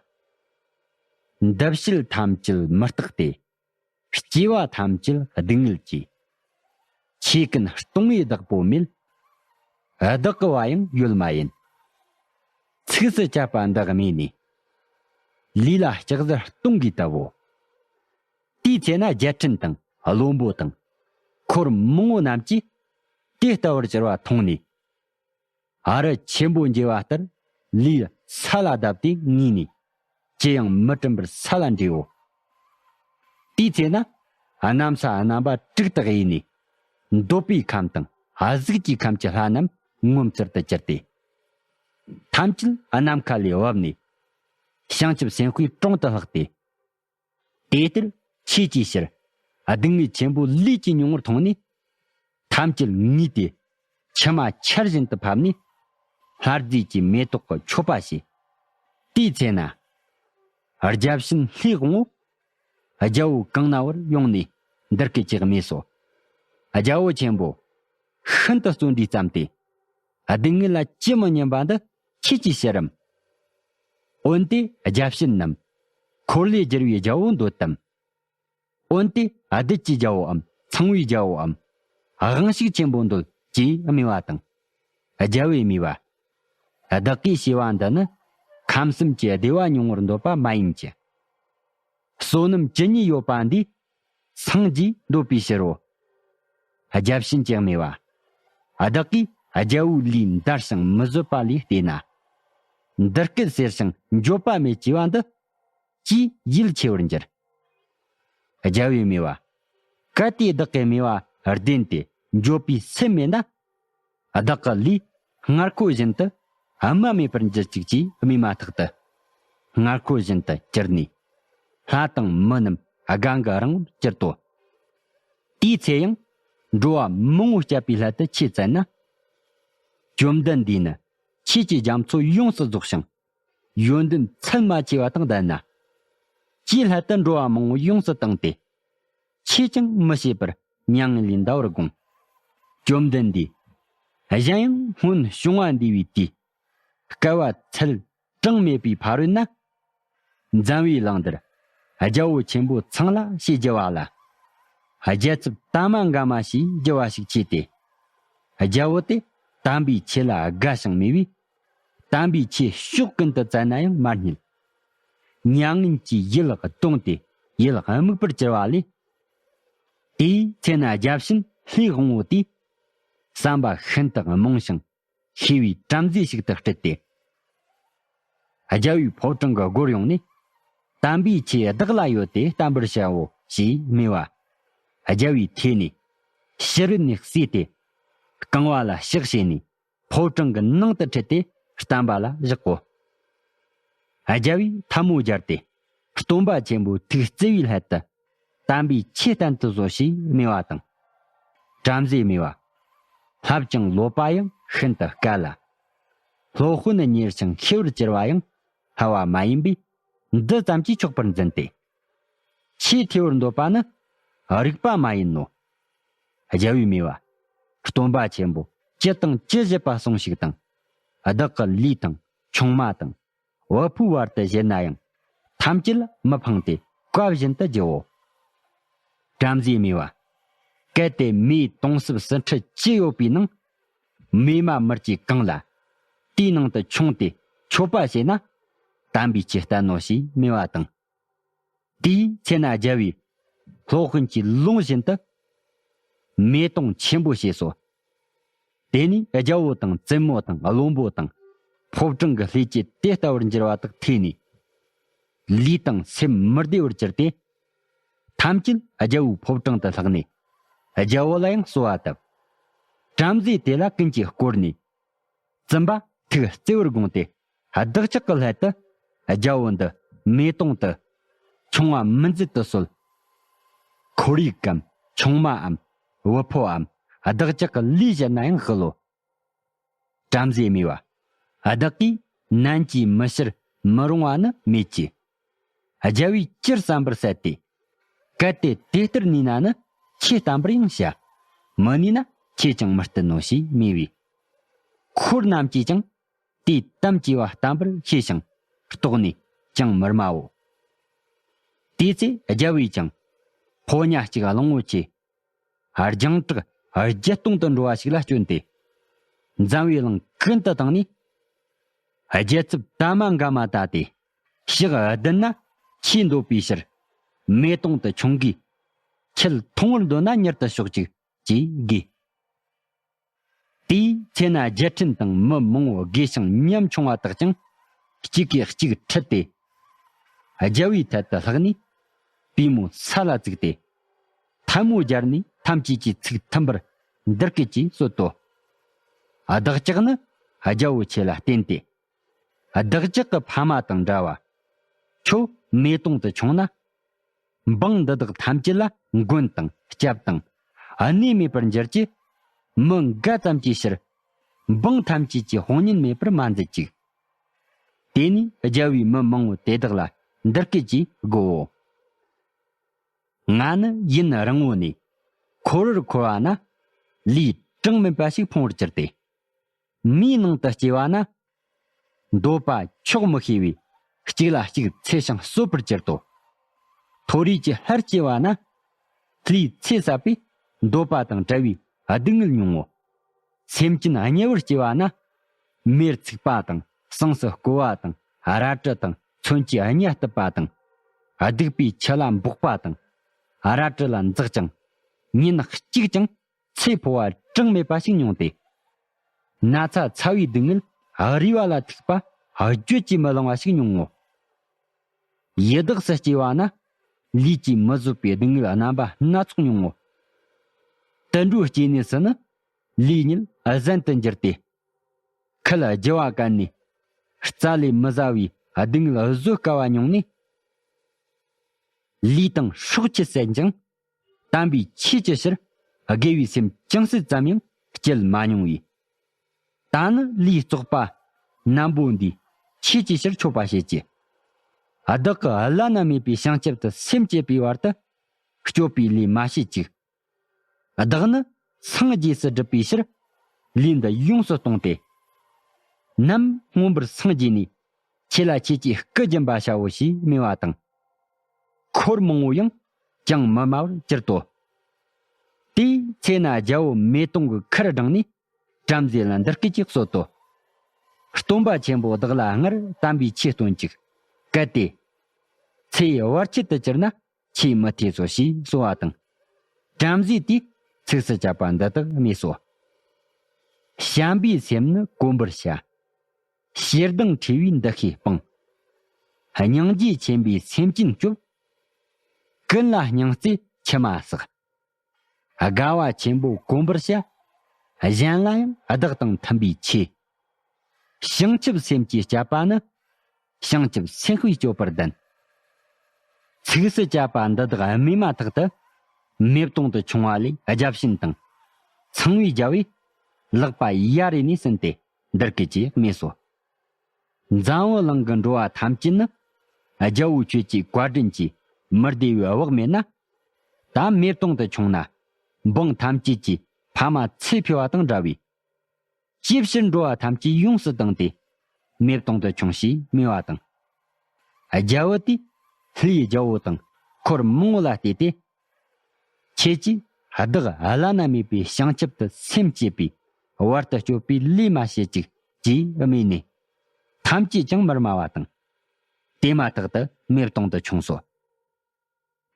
པ། འདི་བྱེད་ཐམས་ཅད་མི་རྟག་སྟེ། སྐྱེ་བ་ཐམས་ཅད་སྡུག་བསྔལ་གྱིས། ཆོས་ཀུན་སྟོང་པའི་བདག་པོ་མེད། བདག་གི་བ་ཡང་ཡོད་མ་ཡིན། ཚིགས་སུ་བཅད་པ་འདི་སྨྲས་ནས། ལུས་ལ་ལྕགས་གཟེར་སྟོང་གིས་བཏབ་བོ། དེའི་ཚེ་ན་རྒྱལ་ཕྲན་དང་བློན་པོ་དང་། འཁོར་མང་པོ་རྣམས་ཀྱིས་དེ་ལྟ་བུར་གྱུར་པ་མཐོང་ནས། ཨ་རི་ཆེན་པོ་འགྱེལ་བ་ལྟར་ལུས་ས་ལ་བརྡབས་ཏེ་ངུས་ནས་ཅི་ཡང་མི་དྲན་པར་ས་ལ་འདྲིའོ། དེའི་ཚེ་ན་གནམ་ས་རྣམ་པ་དྲུག་ཏུ་གཡོས་ནས། འདོད་པའི་ཁམས་དང་གཟུགས་ཀྱི་ཁམས་ཀྱི་ལྷ་རྣམས་ངོ་མཚར་དུ་གྱུར་ཏེ། ཐམས་ཅད་ནམ་མཁའ་ལས་བབས་ནས། བྱང་ཆུབ་སེམས་དཔའི་དྲུང་དུ་ལྷགས་ཏེ། དེ་ལྟར་ཆོས་ཀྱི་ཕྱིར་ སྡུག་བསྔལ་ཆེན་པོ་ལུས་ཀྱིས་མྱོང་བར་མཐོང་ནས། ཐམས་ཅད་ངུས་ཏེ། མཆི་མ་ཆར་བཞིན་དུ་ཕབ་ནས། ལྷ་རྫས་ཀྱི་མེ་ཏོག་གི་མཆོད་པ་བྱས། དེའི་ཚེ་ན། བརྒྱ་བྱིན་ལྷའི་དབང་པོ། རྒྱལ་པོ་གང་ན་བར་ཡོང་ནས་འདི་སྐད་ཅེས་སྨྲས་སོ། རྒྱལ་པོ་ཆེན་པོ། ཤིན་ཏུ་བརྩོན་འགྲུས་བརྩམས་ཏེ། སྡུག་བསྔལ་ལ་ཅི་མི་སྙམ་པ་འདི་ཁྱེད་ཀྱིས་ཤེས་རམ། འོན་ཏེ་རྒྱ་བྱིན་ནམ། འཁོར་ལོས་སྒྱུར་བའི་རྒྱལ་པོ་འདོད་དམ། འོན་ཏེ་བདུད་ཀྱི་རྒྱལ་པོའམ་ཚངས་པའི་རྒྱལ་པོའམ། དབང་ཕྱུག་ཆེན་པོ་འདོད་ཅེས་སྨྲས་པ་དང་། རྒྱལ་པོས་སྨྲས་པ། བདག་གིས་བྱས་པ་འདི་ནི་ཁམས་གསུམ་གྱི་བདེ་བ་མྱོང་བར་འདོད་པ་མ་ཡིན་གྱི། བསོད་ནམས་ཇི་སྙེད་ཡོད་པ་འདིས་སངས་རྒྱས་འདོད་པའི་ཕྱིར་རོ། རྒྱ་བྱིན་གྱིས་སྨྲས་པ། བདག་གིས་རྒྱལ་པོའི་ལུས་འདར་ཞིང་མི་བཟོད་པ་ལས་བལྟས་ན། འདི་སྐད་ཟེར་ཞིང་འགྱོད་པ་མེད་ཅེས་པ་འདི། ཅེས་ཡིད་ཆེས་པར་འགྱུར། རྒྱལ་པོས་སྨྲས་པ། གལ་ཏེ་བདག་གིས་སྨྲས་པ་བདེན་ཏེ་འགྱོད་པའི་སེམས་མེད་ན། བདག་གི་ལུས་སྔར་འཁོར་བཞིན་དུ་རྨ་མེད་པར་འགྱུར་ཅིག་ཅེས་སྨྲས་མ་ཐག་ཏུ། སྔར་འཁོར་བཞིན་དུ་གྱུར་ནས། ལྷ་དང་མི་རྣམས་སྒང་གི་རིང་པོར་གྱུར་ཏོ། དེའི་ཚེ་ཡང་འགྲོ་བ་མང་པོ་སྐྱབས་པའི་སླད་དུ་ཆོས་བསྩལ་ན། བཅོམ་ལྡན་འདས་ནི་ཆོས་ཀྱི་རྒྱ་མཚོ་ཡོངས་སུ་རྫོགས་ཤིང་། ཡོན་ཏན་ཚད་མ་ཆེ་བ་དང་ལྡན་ན། ཅིའི་སླད་དུ་འགྲོ་བ་མང་པོ་ཡོངས་སུ་བཏང་སྟེ། ཆོས་ཀྱང་མི་བྱེད་པར་མྱ་ངན་ལས་འདའ་བར་དགོངས། བཅོམ་ལྡན་འདས། གཞན་ཡང་སྔོན་བྱུང་བ་འདས་པའི་དུས། བསྐལ་པ་ཚད་གྲངས་མེད་པའི་ཕ་རོལ་ན། འཛམ་བུའི་གླིང་འདིར་རྒྱལ་པོ་ཆེན་པོ་ཚང་ལ་ཞེས་བགྱི་བ་ལ། རྒྱལ་ཚབ་དར་མ་འགའ་མ་ཞེས་བགྱི་བ་ཞིག་མཆིས་ཏེ། རྒྱལ་པོ་དེ་དམ་པའི་ཆོས་ལ་དགའ་ཞིང་མོས་པས། དམ་པའི་ཆོས་ཕྱོགས་ཀུན་ཏུ་བསྩལ་ན་ཡང་མ་རྙེད། མྱ་ངན་གྱིས་ཡིད་གདུངས་ཏེ་ཡིད་མུག་པར་གྱུར་པ་ལས། དེའི་ཚེ་ན་བརྒྱ་བྱིན་ལྷའི་དབང་པོ་དེས། བསམ་པ་ཤིན་ཏུ་རྨོངས་ཤིང་ཤེས་པའི་བྲམ་ཟེ་ཞིག་ཏུ་སྤྲུལ་ཏེ། རྒྱལ་པོའི་ཕོ་བྲང་གི་སྒོར་ཡོང་ནས། དམ་པའི་ཆོས་བདག་ལ་ཡོད་དེ་བསྟན་པར་བྱའོ་ཞེས་སྨྲས་པ། རྒྱལ་པོས་ཐོས་ནས་ཕྱི་རོལ་ནས་བསུས་ཏེ། རྐང་པ་ལ་ཕྱག་བྱས་ནས། ཕོ་བྲང་གི་ནང་དུ་ཁྲིད་དེ་བསྟན་པ་ལ་བཞག་གོ། རྒྱལ་པོས་ཐལ་མོ་སྦྱར་ཏེ། སྟོན་པ་ཆེན་པོའི་ཐུགས་བརྩེ་བའི་སླད་དུ། དམ་པའི་ཆོས་བསྟན་དུ་གསོལ་ཞེས་སྨྲས་པ་དང་། བྲམ་ཟེས་སྨྲས་པ། བསླབ་ཅིང་ཀློག་པ་ཡང་ཤིན་ཏུ་དཀའ་ལ། སློབ་དཔོན་ཉེར་འཆིང་ཤེས་པར་གྱུར་པ་ཡང་སླ་བ་མ་ཡིན་པས། འདི་ཙམ་གྱིས་ཆོག་པར་འཛིན་ཏེ། ཆེས་ཐོས་པར་འདོད་པ་ནི་རིགས་པ་མ་ཡིན་ནོ། རྒྱལ་པོས་སྨྲས་པ། སྟོན་པ་ཆེན་པོ་ཅི་དང་ཅི་བཞེད་པ་གསུངས་ཤིག་དང་། བདག་གི་ལུས་དང་ཆུང་མ་དང་། བུ་ཕོའི་བར་དུ་བཞེད་ན་ཡང་ཐམས་ཅད་མི་ཕངས་ཏེ་བཀའ་བཞིན་དུ་བགྱིའོ། བྲམ་ཟེས་སྨྲས་པ། གལ་ཏེ་མེའི་དུང་སྲིབ་ཟུར་ཁྲི་བཅུ་ཡོད་པའི་ནང་། མེ་མ་མུར་གྱིས་གང་ལ། དེའི་ནང་དུ་མཆོངས་ཏེ་མཆོད་པ་བྱས་ན། དམ་པའི་ཆོས་བསྟན་ནོ་ཞེས་སྨྲས་པ་དང་། དེའི་ཚེ་ན་རྒྱལ་པོས་སློབ་དཔོན་གྱི་ལུང་བཞིན་དུ་མེ་དུང་ཆེན་པོ་བྱས་སོ། དེ་ནས་རྒྱལ་པོ་དང་བཙུན་མོ་དང་བློན་པོ་དང་ཕོ་བྲང་གི་ལྷས་ཀྱིས་དེ་ལྟ་བུར་འགྱུར་བ་དག་ཐོས་ནས། ལུས་དང་སེམས་མི་བདེ་བར་གྱུར་ཏེ། ཐམས་ཅད་རྒྱལ་པོའི་ཕོ་བྲང་དུ་ལྷགས་ནས། རྒྱལ་པོ་ལ་ཡང་གསོལ་བ་བཏབ། བྲམ་ཟེས་དེ་ལ་ཀུན་གྱིས་བསྐོར་ནས། བཙུན་པ་ཐུགས་བརྩེ་བར་དགོངས་ཏེ། བདག་ཅག་གི་སླད་དུ་རྒྱལ་པོ་འདི་མེ་དུང་དུ་མཆོང་བ་མི་མཛད་དུ་གསོལ། ཁོར་ཡུག་གམ་ཆུང་མའམ་བུ་ཕོའམ་བདག་ཅག་གི་ལུས་བཞེད་ན་ཡང་ཤི་ལོ། བྲམ་ཟེས་སྨྲས་པ། བདག་གིས་ནན་གྱིས་མི་བཤུར་མི་རུང་བ་ནི་མེད་ཀྱི། རྒྱལ་པོས་སྤྱིར་བསམ་པར་གསལ་ཏེ། གལ་ཏེ་དེ་ལྟར་ནུས་ན་ནི་ཆོས་བསྟན་པར་ཡང་བྱ། མི་ནུས་ན་ཆོས་ཀྱང་མི་བསྟན་ནོ་ཞེས་སྨྲས་པས། འཁོར་རྣམས་ཀྱིས་ཀྱང་དེས་དམ་བཅས་པ་བསྟན་པར་ཤེས་ཤིང་རྟོགས་ནས་ཅང་མི་སྨྲའོ། དེའི་ཚེ་རྒྱལ་པོས་ཀྱང་ཕོ་ཉ་གཅིག་གླང་པོ་ཆེ། རྒྱང་གྲགས་བརྒྱད་སྟོང་དུ་འགྲོ་བ་ཞིག་ལ་བསྐྱོན་ཏེ། འཛམ་བུའི་གླིང་ཀུན་ཏུ་བཏང་ནས། རྒྱལ་ཚབ་དར་མ་འགའ་མ་བལྟ་སྟེ། ཕྱག་བདུན་ན་ཆོས་འདོད་པའི་ཕྱིར། མེ་དུང་དུ་མཆོང་གིས། ཁྱེད་མཐོང་བར་འདོད་ན་མྱུར་དུ་ཤོག་ཅིག་ཅེས་དགོས། དེའི་ཚེ་ན་རྒྱལ་ཕྲན་དང་མི་མང་བོ་དགེ་ཞིང་ཉམ་ཆུང་བ་དག་ཀྱང་གཅིག་གིས་གཅིག་ཁྲིད་དེ། རྒྱལ་པོའི་ཐད་དུ་ལྷགས་ནས་པུས་མོ་ས་ལ་བཙུགས་ཏེ། ཐལ་མོ་སྦྱར་ནས་ཐམས་ཅད་ཀྱི་ཚིག་མཐུན་པར་འདི་སྐད་ཅེས་གསོལ་ཏོ། བདག་ཅག་ནི་རྒྱལ་པོ་ཆེ་ལ་བརྟེན་ཏེ། བདག་ཅག་གི་ཕ་མ་དང་འདྲ་བ། ཁྱོད་མེ་དུང་དུ་མཆོངས་ན། འབངས་འདི་དག་ཐམས་ཅད་ལ་མགོན་དང་སྐྱབས་དང་གནས་མེད་པར་འགྱུར་གྱི། མི་འགའ་ཙམ་གྱིས་ཕྱིར་འབངས་ཐམས་ཅད་ཀྱི་དཔུང་གཉེན་མེད་པར་མ་མཛད་ཅིག། དེ་ནས་རྒྱལ་བོས་མི་མང་བོ་དེ་དག་ལ་འདི་སྐད་ཅེས་བསྒོའོ། ང་ནི་ཡུན་རིང་བོ་ནས་འཁོར་བར་འཁོར་བ་ན། ལུས་གྲངས་མེད་པ་ཞིག་ཕུང་བར་གྱུར་ཏེ། མིའི་ནང་དུ་སྐྱེ་བ་ན། འདོད་པ་ཆོག་མི་ཤེས་པས་གཅིག་ལ་གཅིག་འཚེ་ཞིང་གསོད་པར་གྱུར་ཏོ། མཐོ་རིས་ཀྱི་ལྷར་སྐྱེ་བ་ན། ལུས་ཚེ་ཟད་པས་འདོད་པ་དང་བྲལ་བའི་སྡུག་བསྔལ་མྱོང་ངོ་། སེམས་ཅན་དམྱལ་བར་སྐྱེ་བ་ན། མེར་ཚིག་པ་དང་ཟངས་སུ་བསྐོལ་བ་དང་རལ་གྲི་དང་མཚོན་གྱིས་གཉའ་གཏུབ་པ་དང་། སྡིག་པའི་ཆུ་ལ་འབོག་པ་དང་རལ་གྲི་ལ་འཛེག་ཅིང་ཉིན་གཅིག་ཀྱང་ཚེ་འཕོ་བ་གྲངས་མེད་པ་ཞིག་མྱོང་སྟེ། ན་ཚ་ཚ་བའི་སྡུག་བསྔལ་རུས་པ་ལ་ཐུག་པ་བརྗོད་ཀྱིས་མི་ལང་བ་ཞིག་མྱོང་ངོ་། ཡི་དྭགས་སུ་སྐྱེ་བ་ན། ལུས་ཀྱིས་མི་བཟོད་པའི་སྡུག་བསྔལ་རྣམ་པ་སྣ་ཚོགས་མྱོང་ངོ་། དུད་འགྲོའི་སྐྱེ་གནས་སུ་ནི། ལུས་ཉིད་གཟན་དུ་འགྱུར་ཏེ། ཁལ་རྒྱུ་བ་བཀལ་ནས། རྩ་ལས་མི་ཟ་བའི་སྡུག་བསྔལ་བཟོད་དཀའ་བ་མྱོང་ནས། ལུས་དང་སྲོག་ཆད་ཟིན་ཅིང་། དམ་པའི་ཆོས་ཀྱི་ཕྱིར་དགེ་བའི་སེམས་ཅུང་ཟད་ཙམ་ཡང་སྐྱེལ་མ་མྱོང་བས། ད་ནི་ལུས་བཙོག་པ་རྣམ་པོ་འདིས་ཆོས་ཀྱི་ཕྱིར་མཆོད་པ་བྱེད་ཀྱི། བདག་གི་བླ་ན་མེད་པའི་བྱང་ཆུབ་ཏུ་སེམས་བསྐྱེད་པའི་བར་དུ་སྤྱོད་པའི་ལས་མ་བྱེད་ཅིག། བདག་ནི་སངས་རྒྱས་སུ་སྒྲུབ་པའི་ཕྱིར་ལུས་འདི་ཡོངས་སུ་གཏོང་སྟེ། ནམ་མངོན་པར་སངས་རྒྱས་ནས་ཁྱེད་ལ་ཁྱེད་ཀྱི་སྐུ་སྦྱིན་པ་བྱའོ་ཞེས་སྨྲས་པ་དང་། འཁོར་མང་བོ་ཡང་ཅང་མི་སྨྲ་བར་གྱུར་ཏོ། དེའི་ཚེ་ན་རྒྱལ་པོ་མེ་ཏོག་གི་ཁར་བགྲངས་ནས་བྲམ་ཟེ་ལ་འདི་སྐད་ཅེས་གསོལ་ཏོ། སྟོན་པ་ཆེན་པོ་བདག་ལ་སྔར་དམ་པའི་ཆོས་སྟོན་ཅིག། གལ་ཏེ་ཚེ་ཡི་བར་ཆད་དུ་གྱུར་ན་ཆོས་མི་ཐོས་སོ་ཞེས་གསོལ་བ་དང་། བྲམ་ཟེ་དེས་ཚིགས་སུ་བཅད་པ་འདི་དག་སྨྲས་སོ། བྱམས་པའི་སེམས་ནི་གོམས་པར་བྱ། ཞེ་སྡང་ཕྲ་བའི་འདུ་ཤེས་སྤང་། སྙིང་རྗེ་ཆེན་པོས་སེམས་ཅན་སྐྱོབ། ཀུན་ལ་སྙིང་བརྩེས་མཆི་མ་བསགས། དགའ་བ་ཆེན་པོ་གོམས་པར་བྱ། གཞན་ལ་ཡང་བདག་དང་མཐུན་པའི་ཆོས། བྱང་ཆུབ་སེམས་ཀྱིས་སྤྱད་པ་ནི། བྱང་ཆུབ་སེམས་དཔས་སྤྱོད་པར་ལྡན། ཚིགས་སུ་བཅད་པ་འདི་དག་སྨྲས་མ་ཐག་ཏུ། མེ་སྟོང་དུ་མཆོང་བ་ལས་བརྒྱ་བྱིན་དང་། ཚངས་པའི་རྒྱལ་པོས་ལག་པ་གཡས་རེ་ནས་བསྣུན་ཏེ་འདི་སྐད་ཅེས་སྨྲས་སོ། འཛམ་བུ་གླིང་གི་འགྲོ་བ་ཐམས་ཅད་ནི། རྒྱལ་པོ་ཁྱོད་ཀྱི་བཀའ་དྲིན་གྱིས་མི་བདེ་བའི་བག་མེད་ན། ད་མེ་སྟོང་དུ་མཆོངས་ན། འབངས་ཐམས་ཅད་ཀྱིས་ཕ་མ་ཚེ་འཕོས་པ་དང་འདྲ་བས། ཅིའི་ཕྱིར་འགྲོ་བ་ཐམས་ཅད་ཡོངས་སུ་བཏང་སྟེ། མེ་སྟོང་དུ་མཆོངས་ཞེས་སྨྲས་པ་དང་། རྒྱལ་པོ་དེས་ལྷའི་རྒྱལ་པོ་དང་འཁོར་མང་པོ་ལ་གཏད་དེ། ཁྱེད་ཀྱིས་བདག་བླ་ན་མེད་པའི་བྱང་ཆུབ་ཏུ་སེམས་བསྐྱེད་པའི་བར་དུ་གཅོད་པའི་ལས་མ་བྱེད་ཅིག་ཅེས་སྨྲས་ནས། ཐམས་ཅད་ཀྱང་མི་སྨྲ་བ་དང་། དེ་མ་ཐག་ཏུ་མེ་སྟོང་དུ་མཆོངས་སོ།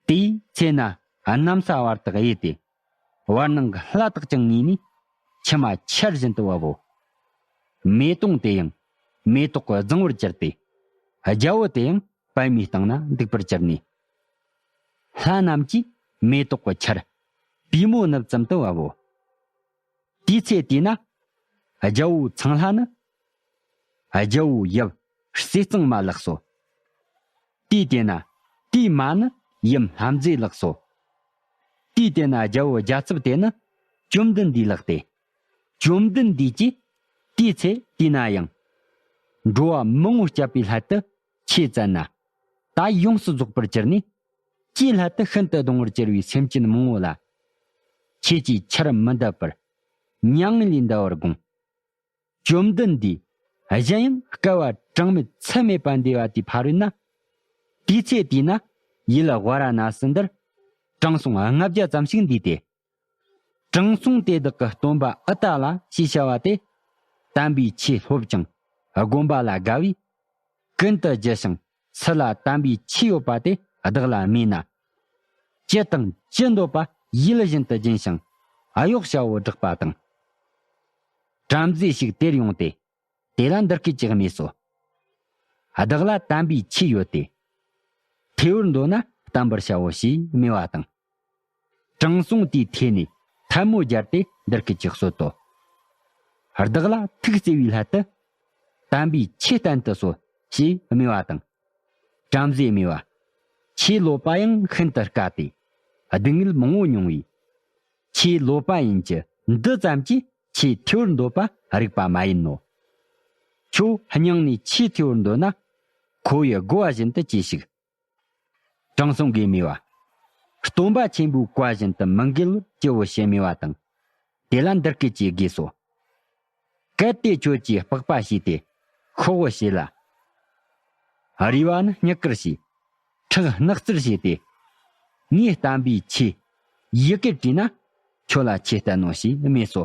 དེའི་ཚེ་ན་གནམ་ས་བར་དུ་གཡོས་ཏེ། བར་སྣང་གི་ལྷ་དག་ཀྱང་ངུས་ནས་མཆི་མ་ཆར་བཞིན་དུ་བབ་བོ། མེ་དོང་དེ་ཡང་མེ་ཏོག་གི་རྫིང་བུར་གྱུར་ཏེ། རྒྱལ་པོ་དེ་ཡང་པད་མའི་སྟེང་ན་འདུག་པར་གྱུར་ནས། ལྷ་རྣམས་ཀྱིས་མེ་ཏོག་གི་ཆར་པུས་མོ་ནུབ་ཙམ་དུ་བབ་བོ། དེའི་ཚེ་དེ་ན་རྒྱལ་པོ་ཚངས་ལྷ་ནི། རྒྱལ་པོ་ཡབ་ཟས་གཙང་མ་ལགས་སོ། དུས་དེ་ན་དེའི་མ་ནི་ཡུམ་ལྷ་མཛེས་ལགས་སོ། དུས་དེ་ན་རྒྱལ་པོ་རྒྱལ་ཚབ་དེ་ནི་བཅོམ་ལྡན་འདས་ལགས་ཏེ། བཅོམ་ལྡན་འདས་ཀྱིས་དེའི་ཚེ་དེ་ན་ཡང་། འགྲོ་བ་མང་པོ་སྐྱབས་པའི་སླད་དུ་ཆོས་བསྩལ་ན། ད་ཡོངས་སུ་རྫོགས་པར་གྱུར་ནས། ཅིའི་སླད་དུ་ཤིན་ཏུ་གདུང་བར་གྱུར་པའི་སེམས་ཅན་མང་པོ་ལ། ཁྱེད་ཀྱིས་ཆར་མི་འདེབས་པར། མྱ་ངན་ལས་འདའ་བར་དགོངས། བཅོམ་ལྡན་འདས་གཞན་ཡང་བསྐལ་པ་གྲངས་མེད་ཚད་མེད་པ་འདས་པ་དེའི་ཕ་རོལ་ན། དུས་ཚེ་དེས་ན་ཡུལ་ཝཱ་ར་ཎ་སི་འདིར་དྲང་སྲོང་ལྔ་བརྒྱ་ཙམ་ཞིག་འདུས་ཏེ། དྲང་སྲོང་དེ་དག་གི་སྟོན་པ་ཨུ་ཏ་ལ་ཞེས་བྱ་བ་དེ། དམ་པའི་ཆོས་སློབ་ཅིང་སྒོམ་པ་ལ་དགའ་བས། ཀུན་ཏུ་རྒྱུ་ཞིང་སུ་ལ་དམ་པའི་ཆོས་ཡོད་པ་དེ་བདག་ལ་སྨྲས་ན། ཅི་དང་ཅི་འདོད་པ་ཡིད་བཞིན་དུ་སྦྱིན་ཞིང་གཡོག་བྱའོ་བསྒྲགས་པ་དང་། བྲམ་ཟེ་ཞིག་དེར་ཡོང་སྟེ། དེ་ལ་འདི་སྐད་ཅེས་སྨྲས་སོ། བདག་ལ་དམ་པའི་ཆོས་ཡོད་དེ། ཐོས་པར་འདོད་ན་བསྟན་པར་བྱའོ་ཞེས་སྨྲས་པ་དང་། དྲང་སྲོང་དེའི་ཐད་ནས་ཐལ་མོ་སྦྱར་ཏེ་འདི་སྐད་ཅེས་གསོལ་ཏོ། བདག་ལ་ཐུགས་བརྩེ་བའི་སླད་དུ། དམ་པའི་ཆོས་བསྟན་དུ་གསོལ་ཞེས་སྨྲས་པ་དང་། བྲམ་ཟེས་སྨྲས་པ། ཆེས་ལོ་པ་ཡང་ཤིན་ཏུ་དཀའ་སྟེ། སྡུག་བསྔལ་མང་བོ་མྱོང་བས། ཆེས་ལོ་པ་ཡིན་གྱི་འདི་ཙམ་གྱིས་ཆེས་ཐེ་བར་འདོད་པ་རིགས་པ་མ་ཡིན་ནོ། ཁྱོད་སྙིང་ནས་ཆེས་ཐེ་བར་འདོད་ན། ཁོ་བོས་བསྒོ་བ་བཞིན་དུ་གྱིས་ཤིག། དྲང་སྲོང་གིས་སྨྲས་པ། སྟོན་པ་ཆེན་པོའི་བཀའ་བཞིན་དུ་མི་འགལ་བར་བྱའོ་ཞེས་སྨྲས་པ་དང་། དེ་ལ་འདི་སྐད་ཅེས་དགོས་སོ། གལ་ཏེ་ཁྱོད་ཀྱིས་སྤགས་པ་བྱས་ཏེ་ཤོག་བུ་བྱས་ལ། རུས་པ་ནི་རྙེད་བཀུར་བྱས། ཁྲག་སྣག་རྩུར་བྱས་ཏེ། ངས་བསྟན་པའི་ཆོས་ཡི་གེར་བྲིས་ན་ཁྱོད་ལ་ཆོས་བསྟན་ནོ་ཞེས་སྨྲས་སོ།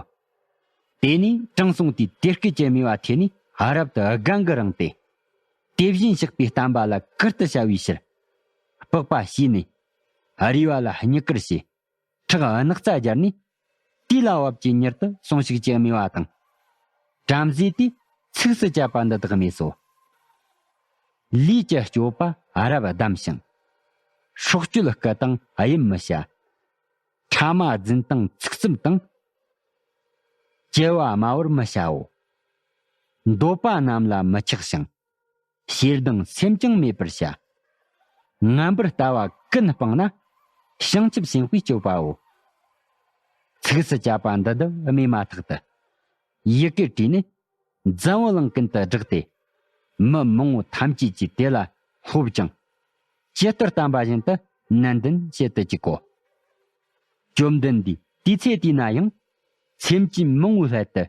དེ་ནས་དྲང་སྲོང་དེས་དེ་སྐད་ཅེས་སྨྲས་པ་ཐོས་ནས་རབ་ཏུ་དགའ་མགུ་རངས་ཏེ། དེ་བཞིན་གཤེགས་པའི་བསྟན་པ་ལ་གུས་བཏུད་བྱ་བའི་ཕྱིར། སྤགས་པ་བྱས་ནས། རུས་པ་ལ་རྙེད་བཀུར་བྱས། ཁྲག་སྣག་རྩ་སྦྱར་ནས། དུས་ལ་བབ་ཀྱི་མྱུར་དུ་སོང་ཞིག་ཅེས་སྨྲས་པ་དང་། བྲམ་ཟེ་དེས་ཚིགས་སུ་བཅད་པ་འདི་དག་སྨྲས་སོ། ལུས་ཀྱི་སྤྱོད་པ་རབ་བསྡམས་ཤིང་། སྲོག་གཅོད་སྐུ་དང་དབྱེར་མི་བྱ། ཕྲ་མ་རྫུན་དང་ཚིག་རྩུབ་དང་། སྐྱེ་བ་སྨྲ་བར་མི་བྱའོ། འདོད་པ་རྣམས་ལ་མི་ཆགས་ཤིང་། ཞེ་སྡང་སེམས་ཀྱང་མེད་པར་བྱ། ངན་པར་ལྟ་བ་ཀུན་སྤངས་ན། བྱང་ཆུབ་སེམས་དཔའི་སྤྱོད་པའོ། ཚིགས་སུ་བཅད་པ་འདི་དག་སྨྲས་མ་ཐག་ཏུ། ཡི་གེར་བྲིས་ནས། འཛམ་བུ་གླིང་ཀུན་ཏུ་བསྒྲགས་ཏེ། མི་མང་བོ་ཐམས་ཅད་ཀྱིས་དེ་ལ་ལྷོབ་ཅིང་། ཇི་ལྟར་བསྟན་པ་བཞིན་དུ་ནན་ཏན་བྱེད་དུ་བཅུག་གོ། བཅོམ་ལྡན་འདས་དུས་ཚོད་དེ་ན་ཡང་། སེམས་ཅན་མང་བོའི་སླད་དུ།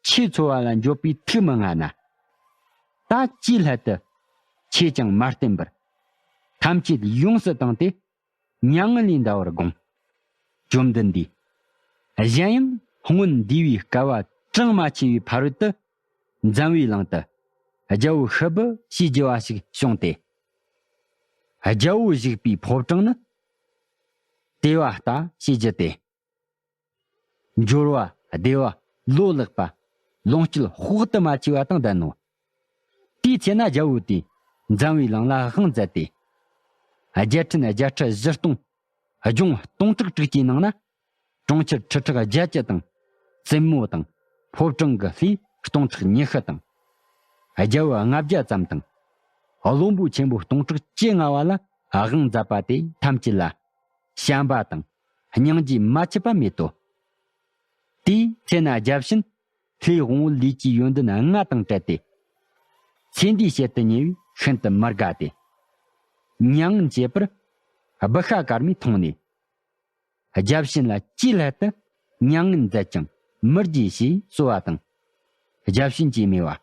ཆོས་འཚོལ་བ་ལ་འགྱོད་པའི་ཐུགས་མི་མངའ་ན། ད་ཅིའི་སླད་དུ། ཆོས་ཀྱང་མ་བསྟན་པར། ཐམས་ཅད་ཡོངས་སུ་བཏང་སྟེ། མྱ་ངན་ལས་འདའ་བར་དགོངས། བཅོམ་ལྡན་འདས། གཞན་ཡང་སྔོན་འདས་པའི་བསྐལ་པ་གྲངས་མ་ཆེ་བའི་ཕ་རོལ་ཏུ། འཛམ་བུའི་གླིང་དུ། རྒྱལ་པོ་ཤི་བུ་ཞེས་བགྱི་བ་ཞིག་བྱུང་སྟེ། རྒྱལ་པོ་བཞུགས་པའི་ཕོ་བྲང་ནི། དེ་བ་ལྟ་ཞེས་བགྱི་སྟེ། འབྱོར་བ་བདེ་བ་ལོ་ལེགས་པ། ལོངས་སྤྱོད་དཔག་ཏུ་མ་མཆིས་པ་དང་ལྡན་ནོ། དེའི་ཚེ་ན་རྒྱལ་པོ་དེས་འཛམ་བུའི་གླིང་ལ་དབང་མཛད་དེ། རྒྱལ་ཕྲན་བརྒྱད་ཁྲི་བཞི་སྟོང་། ལྗོངས་སྟོང་ཕྲག་དྲུག་ཅུའི་ནང་ན། གྲོང་ཁྱེར་ཁྲི་ཕྲག་བརྒྱད་ཅུ་དང་། བཙུན་མོ་དང་། ཕོ་བྲང་གི་ལྷས་སྟོང་ཕྲག་ཉི་ཤུ་དང་། རྒྱལ་པོ་ལྔ་བརྒྱ་ཙམ་དང་། བློན་པོ་ཆེན་པོ་སྟོང་ཕྲག་བཅོ་ལྔ་བ་ལ་དབང་མཛད་པ་དེ་ཐམས་ཅད་ལ། བྱམས་པ་དང་སྙིང་རྗེ་མ་མཆིས་པ་མེད་དོ། དེའི་ཚེ་ན་བརྒྱ་བྱིན་ལྷའི་དབང་པོ་ལུས་ཀྱི་ཡོན་ཏན་ལྔ་དང་བྲལ་ཏེ། ཚེ་འདིའི་ཕྱིར་དུ་ཉེ་བས་ཤིན་ཏུ་མི་དགའ་སྟེ། མྱ་ངན་བྱེད་པར་བུ་ཤ་ཀརྨས་མཐོང་ནས། བརྒྱ་བྱིན་ལ་ཅིའི་སླད་དུ་མྱ་ངན་མཛད་ཀྱང་མི་བརྗེད་ཞེས་གསོལ་བ་དང་། བརྒྱ་བྱིན་གྱིས་སྨྲས་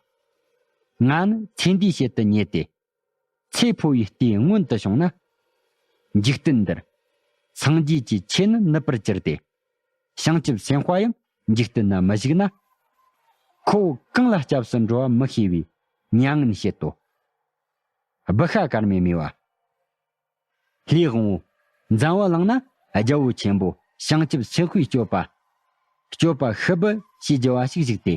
པ། ང་ནི་ཚེ་འདིའི་ཕྱིར་དུ་ཉེ་སྟེ། ཚེ་འཕོ་བའི་ལྟས་མངོན་དུ་བྱུང་ན། འཇིག་རྟེན་འདིར། སངས་རྒྱས་ཀྱི་ཆོས་ནི་ནུབ་པར་གྱུར་ཏེ། བྱང་ཆུབ་སེམས་དཔའ་ཡང་འཇིག་རྟེན་ན་མི་བཞུགས་ན། ཁོ་བོ་གང་ལ་སྐྱབས་སུ་འགྲོ་བ་མི་ཤེས་པས་མྱ་ངན་བྱེད་དོ། བུ་ཤ་ཀརྨས་སྨྲས་པ། ལྷའི་དབང་པོ། འཛམ་བུ་གླིང་ན་རྒྱལ་པོ་ཆེན་པོ་བྱང་ཆུབ་སེམས་དཔའི་སྤྱོད་པ། སྤྱོད་པ་ཤི་བུ་ཞེས་བགྱི་བ་ཞིག་བཞུགས་ཏེ།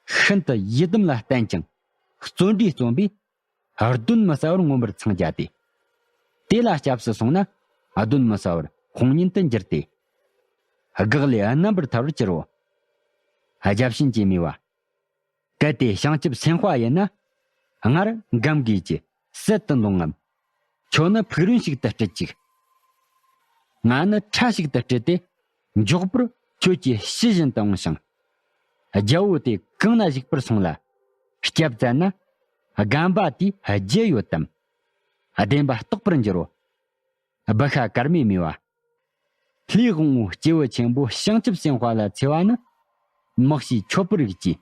ཤིན་ཏུ་ཡི་དམ་ལ་བརྟེན་ཅིང་བརྩོན་འགྲུས་རྩོམ་པས། གདོན་མི་ཟ་བར་མངོན་པར་འཚང་རྒྱ་སྟེ། དེ་ལ་སྐྱབས་སུ་སོང་ན་གདོན་མི་ཟ་བར་དཔུང་གཉེན་དུ་འགྱུར་ཏེ། གག་ལས་རྣམ་པར་ཐར་བར་འགྱུར་རོ། བརྒྱ་བྱིན་གྱིས་སྨྲས་པ། གལ་ཏེ་བྱང་ཆུབ་སེམས་དཔའ་ཡིན་ན། སྔར་འགའ་དགོས་ཀྱི་སྲིད་དུ་ལོངས་ངམ། ཁྱོད་ནི་ཕུག་རོན་ཞིག་ཏུ་སྤྲུལ་ཅིག། ང་ནི་ཁྲ་ཞིག་ཏུ་སྤྲུལ་ཏེ། མགྱོགས་པར་ཁྱོད་ཀྱི་ཕྱི་བཞིན་དུ་འོང་ཞིང་། རྒྱལ་པོ་དེ་གང་ན་བཞུགས་པར་སོང་ལ། སྐྱབས་བཙལ་ན། རྒན་པ་དེས་རྒྱུ་ཡོད་དམ། བདེན་པ་རྟོགས་པར་འགྱུར་རོ། བུ་ཤ་ཀརྨས་སྨྲས་པ། ལྷའི་དབང་པོ་སྐྱེས་བུ་ཆེན་པོ་བྱང་ཆུབ་སེམས་དཔའ་ལ་འཚེ་བ་ནི། དམག་ཞའི་འཁྱོག་པོའི་རིགས་ཀྱི།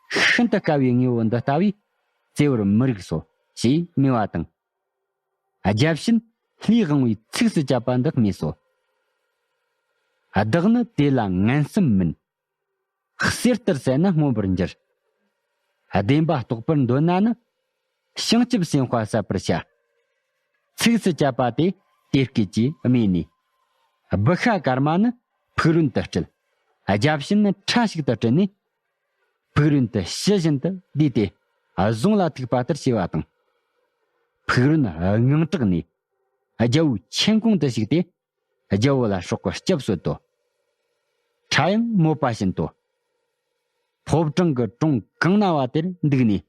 ཤིན་ཏུ་དཀའ་བའི་དངོས་པོ་འདི་ལྟ་བས། བརྩེ་བར་མི་རིགས་སོ། ཞེས་སྨྲས་པ་དང་། བརྒྱ་བྱིན་ལྷའི་དབང་པོའི་ཚིགས་སུ་བཅད་པ་འདི་སྨྲས་སོ། བདག་ནི་དེ་ལ་ངན་སེམས་མིན། གསེར་ལྟར་བསྲེགས་ན་མངོན་པར་འགྱུར། བདེན་པ་རྟོགས་པར་འདོད་ན་ནི། བྱང་ཆུབ་སེམས་དཔའ་བསད་པར་བྱ། ཚིགས་སུ་བཅད་པ་དེ་དེ་སྐད་ཅེས་སྨྲས་ནས། བུ་ཤ་ཀརྨ་ནི་ཕུག་རོན་དུ་སྤྲུལ། བརྒྱ་བྱིན་ནི་ཁྲ་ཞིག་ཏུ་སྤྲུལ་ནས། ཕུག་རོན་དུ་ཕྱི་བཞིན་དུ་བསྡུས་ཏེ། བཟུང་ལ་ཐུག་པ་ལྟར་བྱས་པ་དང་། ཕུག་རོན་དངངས་སྐྲག་ནས། རྒྱལ་པོའི་མཆན་ཁུང་དུ་ཞུགས་ཏེ། རྒྱལ་པོ་ལ་སྲོག་གི་སྐྱབས་སྩོལ་ཏོ། ཁྲ་ཡང་མོས་པ་བཞིན་དུ། ཕོ་བྲང་གི་གྲོང་གང་ན་བ་དེར་འདུག་ནས།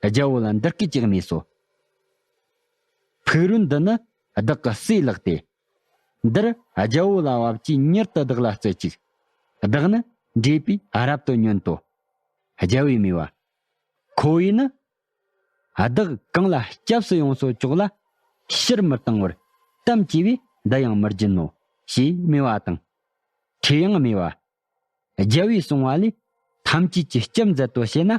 རྒྱལ་པོ་ལ་འདི་སྐད་ཅེས་སྨྲས་སོ། ཕུག་རོན་འདི་ནི་བདག་གི་སྲས་ལགས་ཏེ། འདིར་རྒྱལ་པོ་ལ་བབ་ཀྱིས་མྱུར་དུ་བདག་ལ་སྩོལ་ཅིག། བདག་ནི་འདྲེས་པས་རབ་ཏུ་ཉོན་ཏོ། རྒྱལ་པོས་སྨྲས་པ། ཁོ་བོས་ནི། བདག་གང་ལ་སྐྱབས་སུ་ཡོང་སོ་ཅོག་ལ་ཕྱིར་མི་བཏང་བར་གཏམ་གྱིས་པས་འདི་ཡང་མི་བརྒྱུད་ནོ། ཞེས་སྨྲས་པ་དང་། ཁྲོས་ཡང་སྨྲས་པ། རྒྱལ་པོས་གསུངས་པ་ལས་ཐམས་ཅད་ཀྱིས་སྐྱབས་མཛད་དོ་ཞེ་ན།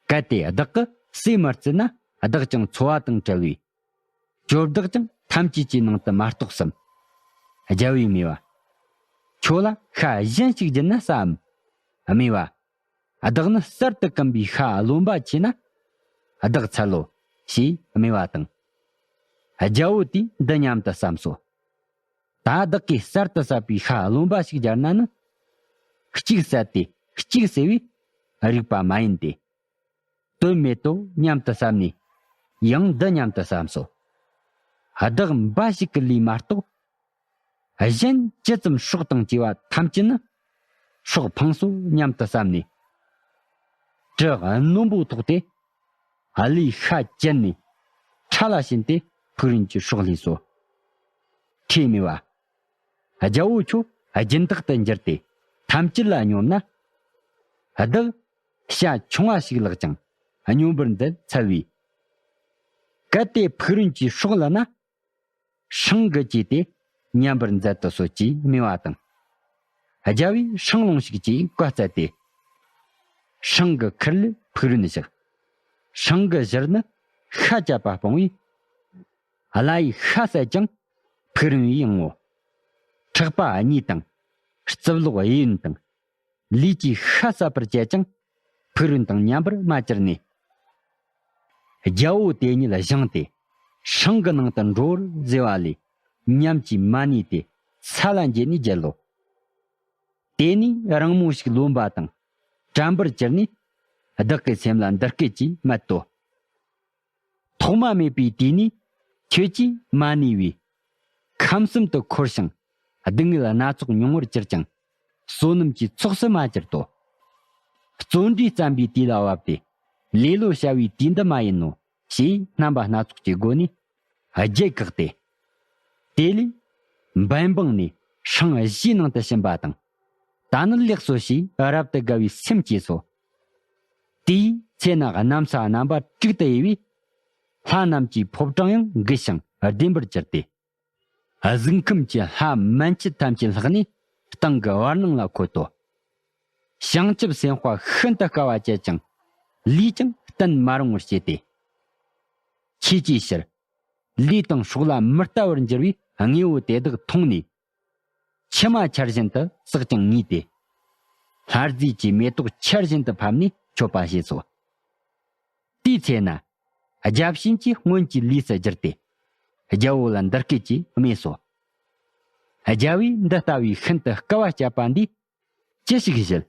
གལ་ཏེ་བདག་གི་སྲས་མ་བརྩིས་ན་བདག་ཀྱང་འཚོ་བ་དང་བྲལ་བས། ཇོ་བདག་ཀྱང་ཐམས་ཅད་ཀྱི་ནང་དུ་མ་གཏོགས་སམ། རྒྱལ་པོས་སྨྲས་པ། ཁྱོད་ལ་ཤ་གཞན་ཞིག་བརྒྱུད་ན་བསམ། སྨྲས་པ། བདག་ནི་གསར་དུ་བསྐམས་པའི་ཤ་རློན་པ་མཆིས་ན། བདག་འཚལ་ལོ། ཞེས་སྨྲས་པ་དང་། རྒྱལ་པོ་དེས་འདི་སྙམ་དུ་བསམས་སོ། ད་བདག་གིས་གསར་དུ་བསད་པའི་ཤ་རློན་པ་ཞིག་སྦྱར་ན་ནི། གཅིག་བསད་དེ་གཅིག་བསད་པས་རིགས་པ་མ་ཡིན་ཏེ། དོན་མེད་དོ་སྙམ་དུ་བསམས་ནས། ཡང་འདི་སྙམ་དུ་བསམས་སོ། བདག་འབའ་ཞིག་གི་ལུས་མ་གཏོགས། གཞན་ཇི་ཙམ་སྲོག་དང་བཅས་པ་ཐམས་ཅད་ནི་སྲོག་ཕངས་སོ་སྙམ་དུ་བསམས་ནས། གྲི་རྣོན་པོ་ཐོགས་ཏེ། ཀླུའི་ཤ་བཅད་ནས་ཁྲ་ལ་ཕྱིན་ཏེ་ཕུག་རོན་གྱི་སྲོག་བླུས་སོ། ཁྲོས་སྨྲས་པ། རྒྱལ་པོ་ཁྱོད་སྦྱིན་བདག་ཏུ་འགྱུར་ཏེ་ཐམས་ཅད་ལ་སྙོམས་ན། བདག་བྱ་ཆུང་བ་ཞིག་ལགས་ཀྱང་སྙོམས་པར་མཛད་འཚལ་བས། གལ་ཏེ་ཕུག་རོན་གྱི་སྲོག་བླུས་ན། སྲང་གི་གྱེས་ཏེ་མཉམ་པར་མཛད་དུ་གསོལ་ཅེས་སྨྲས་པ་དང་། རྒྱལ་པོས་སྲང་ལོངས་ཤིག་ཅེས་བཀའ་སྩལ་ཏེ། སྲང་གི་ཁུར་ལས་ཕུག་རོན་བཞག། སྲང་གི་གཞུར་ནི་ཤ་བཅད་པ་སྤངས་པས། ཀླུ་ཡིས་ཤ་བསད་ཀྱང་ཕུག་རོན་ཡིས་འོང་ངོ་། ཕྲག་པ་གཉིས་དང་། རྩིབ་ལོགས་གཡས་གཡོན་དང་། ལུས་ཀྱིས་ཤ་བསད་པར་བྱེད་ཅིང་ཕུག་རོན་དང་མཉམ་པར་མ་གྱུར་ནས། རྒྱལ་པོ་དེ་ཉིད་བཞེངས་ཏེ་སྲང་གི་ནང་དུ་འགྲོ་བར་བཟེར་བ་ལས་ཉམས་ཀྱིས་མ་ནུས་ཏེ་ས་ལ་འགྱེལ་ནས་བརྒྱལ་ལོ། དེ་ནས་རིང་མོ་ཞིག་རློན་པ་དང་དྲན་པར་གྱུར་ནས་བདག་གི་སེམས་ལ་འདི་སྐད་ཅེས་སྨྲས་ཏོ། ཐོག་མ་མེད་པའི་དུས་ནས་ཁྱོད་ཀྱིས་མ་ནུས་པས། ཁམས་གསུམ་དུ་འཁོར་ཞིང་སྡུག་བསྔལ་སྣ་ཚོགས་མྱོང་བར་གྱུར་ཀྱང་བསོད་ནམས་ཀྱི་ཚོགས་སུ་མ་གྱུར་ཏོ། བརྩོན་འགྲུས་བརྩམས་པའི་དུས་ལ་བབ་སྟེ་ལེ་ལོ་བྱ་བའི་དུས་འདི་མ་ཡིན་ནོ་ཞེས་རྣམ་པ་སྣ་ཚོགས་ཀྱི་སྒོ་ནས་བརྒྱད་བཀག་སྟེ། དེ་ལས་འབད་འབུངས་ནས་སྲང་བཞིའི་ནང་དུ་ཕྱིན་པ་དང་། ད་ནི་ལེགས་སོ་ཞེས་རབ་ཏུ་དགའ་བའི་སེམས་སྐྱེས་སོ། དེའི་ཚེ་ན་གནམ་ས་རྣམ་པ་དྲུག་ཏུ་དབྱེ་བས། ལྷ་རྣམས་ཀྱི་ཕོ་བྲང་ཡང་འགུལ་ཞིང་ལྡེམ་པར་གྱུར་ཏེ། གཟིགས་ཁམས་ཀྱི་ལྷ་མན་ཆད་ཐམས་ཅད་ལྷགས་ནས་སྟེང་གི་བར་སྣང་ལ་འཁོད་དོ། བྱང་ཆུབ་སེམས་དཔའ་ཤིན་ཏུ་དཀའ་བ་སྤྱད་ཅིང་ལུས་ཀྱང་བརྟན་མ་རུང་བར་བྱས་ཏེ། ཆོས་ཀྱི་ཕྱིར། ལུས་དང་སྲོག་ལ་མི་ལྟ་བར་འགྱུར་བའི་དངོས་པོ་དེ་དག་མཐོང་ནས། མཆི་མ་ཆར་བཞིན་དུ་བསགས་ཀྱང་ངུས་ཏེ། ལྷ་རྫས་ཀྱི་མེ་ཏོག་ཆར་བཞིན་དུ་ཕབ་ནས་མཆོད་པ་བྱས་སོ། དེའི་ཚེ་ན། བརྒྱ་བྱིན་གྱིས་སྔོན་གྱི་ལུས་སུ་བསྒྱུར་ཏེ། རྒྱལ་པོ་ལ་འདི་སྐད་ཅེས་སྨྲས་སོ། རྒྱལ་པོས་འདི་ལྟ་བུའི་ཤིན་ཏུ་དཀའ་བ་སྤྱད་པ་འདིས་ཅི་ཞིག་བྱེད།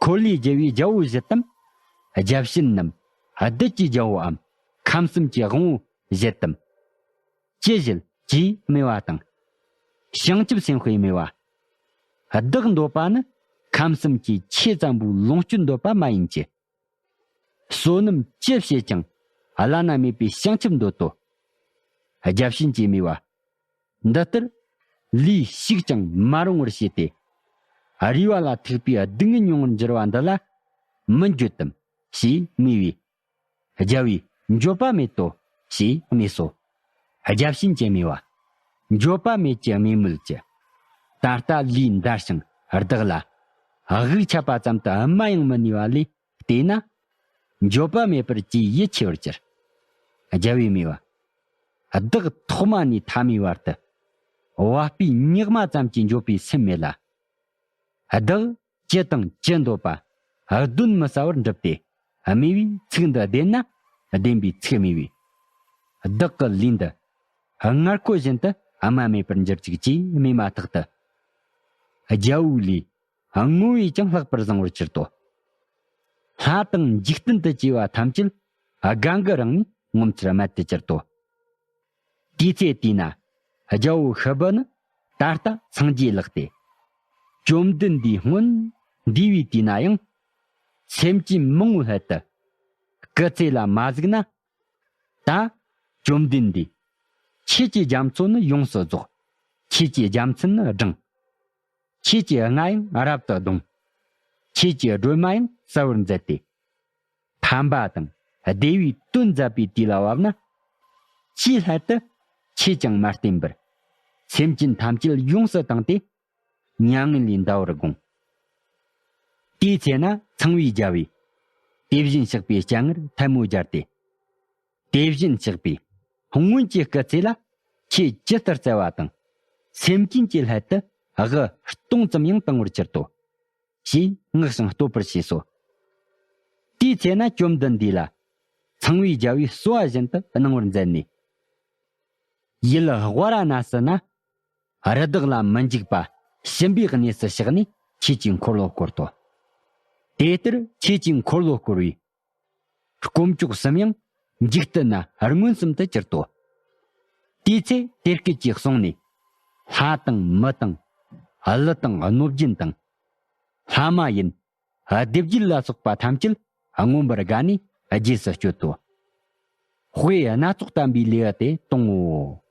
འཁོར་ལོས་སྒྱུར་བའི་རྒྱལ་པོ་བཞེད་དམ། བརྒྱ་བྱིན་ནམ། བདུད་ཀྱི་རྒྱལ་པོའམ། ཁམས་གསུམ་གྱི་དབང་པོ་བཞེད་དམ། ཅི་བཞེད་ཅེས་སྨྲས་པ་དང་། བྱང་ཆུབ་སེམས་དཔས་སྨྲས་པ། བདག་འདོད་པ་ནི་ཁམས་གསུམ་གྱི་ཆོས་ཙམ་པོའི་ལོངས་སྤྱོད་འདོད་པ་མ་ཡིན་གྱི། བསོད་ནམས་ཅི་བྱེད་ཀྱང་བླ་ན་མེད་པའི་བྱང་ཆུབ་འདོད་དོ། བརྒྱ་བྱིན་གྱིས་སྨྲས་པ། འདི་ལྟར་ལུས་ཞིག་ཀྱང་མ་རུང་བར་བྱས་ཏེ། རུས་པ་ལ་ཐུག་པའི་སྡུག་བསྔལ་མྱོང་བར་འགྱུར་བ་འདི་ལ་མི་འགྱོད་དམ་ཞེས་སྨྲས་པས། རྒྱལ་པོས་འགྱོད་པ་མེད་དོ་ཞེས་སྨྲས་སོ། བརྒྱ་བྱིན་གྱིས་སྨྲས་པ། འགྱོད་པ་མེད་ཀྱི་དམིགས་མེད་ཀྱི། ད་ལྟ་ལུས་འདར་ཞིང་བདག་ལ་དབུགས་ཆད་པ་ཙམ་དུ་སྨྲ་ཡང་མི་ནུས་པ་ལས། བལྟས་ན། འགྱོད་པ་མེད་པར་ཅིས་ཡིད་ཆེས་པར་འགྱུར། རྒྱལ་པོས་སྨྲས་པ། བདག་ཐོག་མ་ནས་ཐ་མའི་བར་དུ། བ་སྤུའི་ཉག་མ་ཙམ་གྱིས་འགྱོད་པའི་སེམས་མེད་ལ། བདག་ཅི་དང་ཅི་འདོད་པ། གདོན་མི་ཟ་བར་འགྲུབ་སྟེ། སྨྲས་པའི་ཚིག་འདི་བདེན་ན། བདེན་པའི་ཚིག་སྨྲས་པས། བདག་གི་ལུས་འདི། མངལ་སྐོ་བཞིན་དུ་སྨྲ་མེད་པར་འགྱུར་ཅིག་ཅེས་སྨྲས་མ་ཐག་ཏུ། རྒྱལ་པོའི་ལུས། ངུ་བས་ཀྱང་ལྷག་པར་བཟང་བར་གྱུར་ཏོ། ལྷ་དང་འཇིག་རྟེན་དུ་སྐྱེ་བ་ཐམས་ཅད་སྒང་གི་རང་ནས་ངོ་མཚར་རྨད་དུ་གྱུར་ཏོ། དེའི་ཚེ་དེས་ན་རྒྱལ་པོ་ཤི་བོ་ནི་ད་ལྟ་སངས་རྒྱས་ལགས་ཏེ། བཅོམ་ལྡན་འདས་སྔོན་འདས་པའི་དུས་ན་ཡང་སེམས་ཅན་མང་པོའི་སླད་དུ་སྐུ་ཚེ་ལ་མ་གཟིགས་ན། ད་ བཅོམ་ལྡན་འདས། ཁྱེད་ཀྱི་རྒྱ་མཚོ་ནི་ཡོངས་སུ་རྫོགས། ཁྱེད་ཀྱི་རྒྱལ་མཚན་ནི་བགྲངས། ཁྱེད་ཀྱི་རྔ་ཡང་རབ་ཏུ་བརྡུངས། ཁྱེད་ཀྱི་སྒྲོལ་མ་ཡང་གསལ་བར་མཛད་དེ། ཕན་པ་དང་བདེ་བའི་དོན་མཛད་པའི་དུས་ལ་བབ་ན། ཅིའི་སླད་དུ་ཁྱེད་ཀྱང་མ་བརྟེན་པར། སེམས་ཅན་ཐམས་ཅད་ཡོངས་སུ་བཏང་སྟེ། མྱ་ངན་ལས་འདའ་བར་དགོངས། དེའི་ཚེ་ན་ཚངས་པའི་རྒྱལ་པོས། དེ་བཞིན་གཤེགས་པའི་སྤྱན་སྔར་ཐལ་མོ་སྦྱར་ཏེ། དེ་བཞིན་གཤེགས་པས་སྔོན་གྱི་སྐུ་ཚེ་ལ། ཁྱེད་ཇི་ལྟར་བརྩེ་བ་དང་། སེམས་ཅན་གྱི་སླད་དུ་དབུ་སྟོང་ཙམ་ཡང་བཏང་བར་གྱུར་ཏོ། ཞེས་བསྔགས་ཤིང་བསྟོད་པར་བྱས་སོ། དེའི་ཚེ་ན་བཅོམ་ལྡན་འདས་ལ། ཚངས་པའི་རྒྱལ་པོས་གསོལ་བ་བཞིན་དུ་གནང་བར་མཛད་ནས། ཡུལ་ཝཱ་ར་ཎ་སི་ན། རི་དྭགས་ལ་མི་འཇིགས་པ་སྦྱིན་པའི་གནས་སུ་གཤེགས་ནས། ཁྱེད་ཀྱི་འཁོར་ལོ་བསྐོར་ཏོ། དེ་ལྟར་ཁྱེད་ཀྱི་འཁོར་ལོ་བསྐོར་བས། དཀོན་མཆོག་གསུམ་ཡང་འཇིག་རྟེན་ན་མངོན་སུམ་དུ་གྱུར་ཏོ། དེའི་ཚེ་དེ་སྐད་ཅེས་གསུངས་ནས། ལྷ་དང་མི་དང་། ཀླུ་དང་གནོད་སྦྱིན་དང་། ལྷ་མ་ཡིན། སྡེ་བརྒྱད་ལ་སོགས་པ་ཐམས་ཅད་མངོན་པར་དགའ་ནས་རྗེས་སུ་སྤྱོད་དོ། དཔེ་སྣ་ཚོགས་བསྟན་པའི་ལེའུ་སྟེ་དང་པོའོ།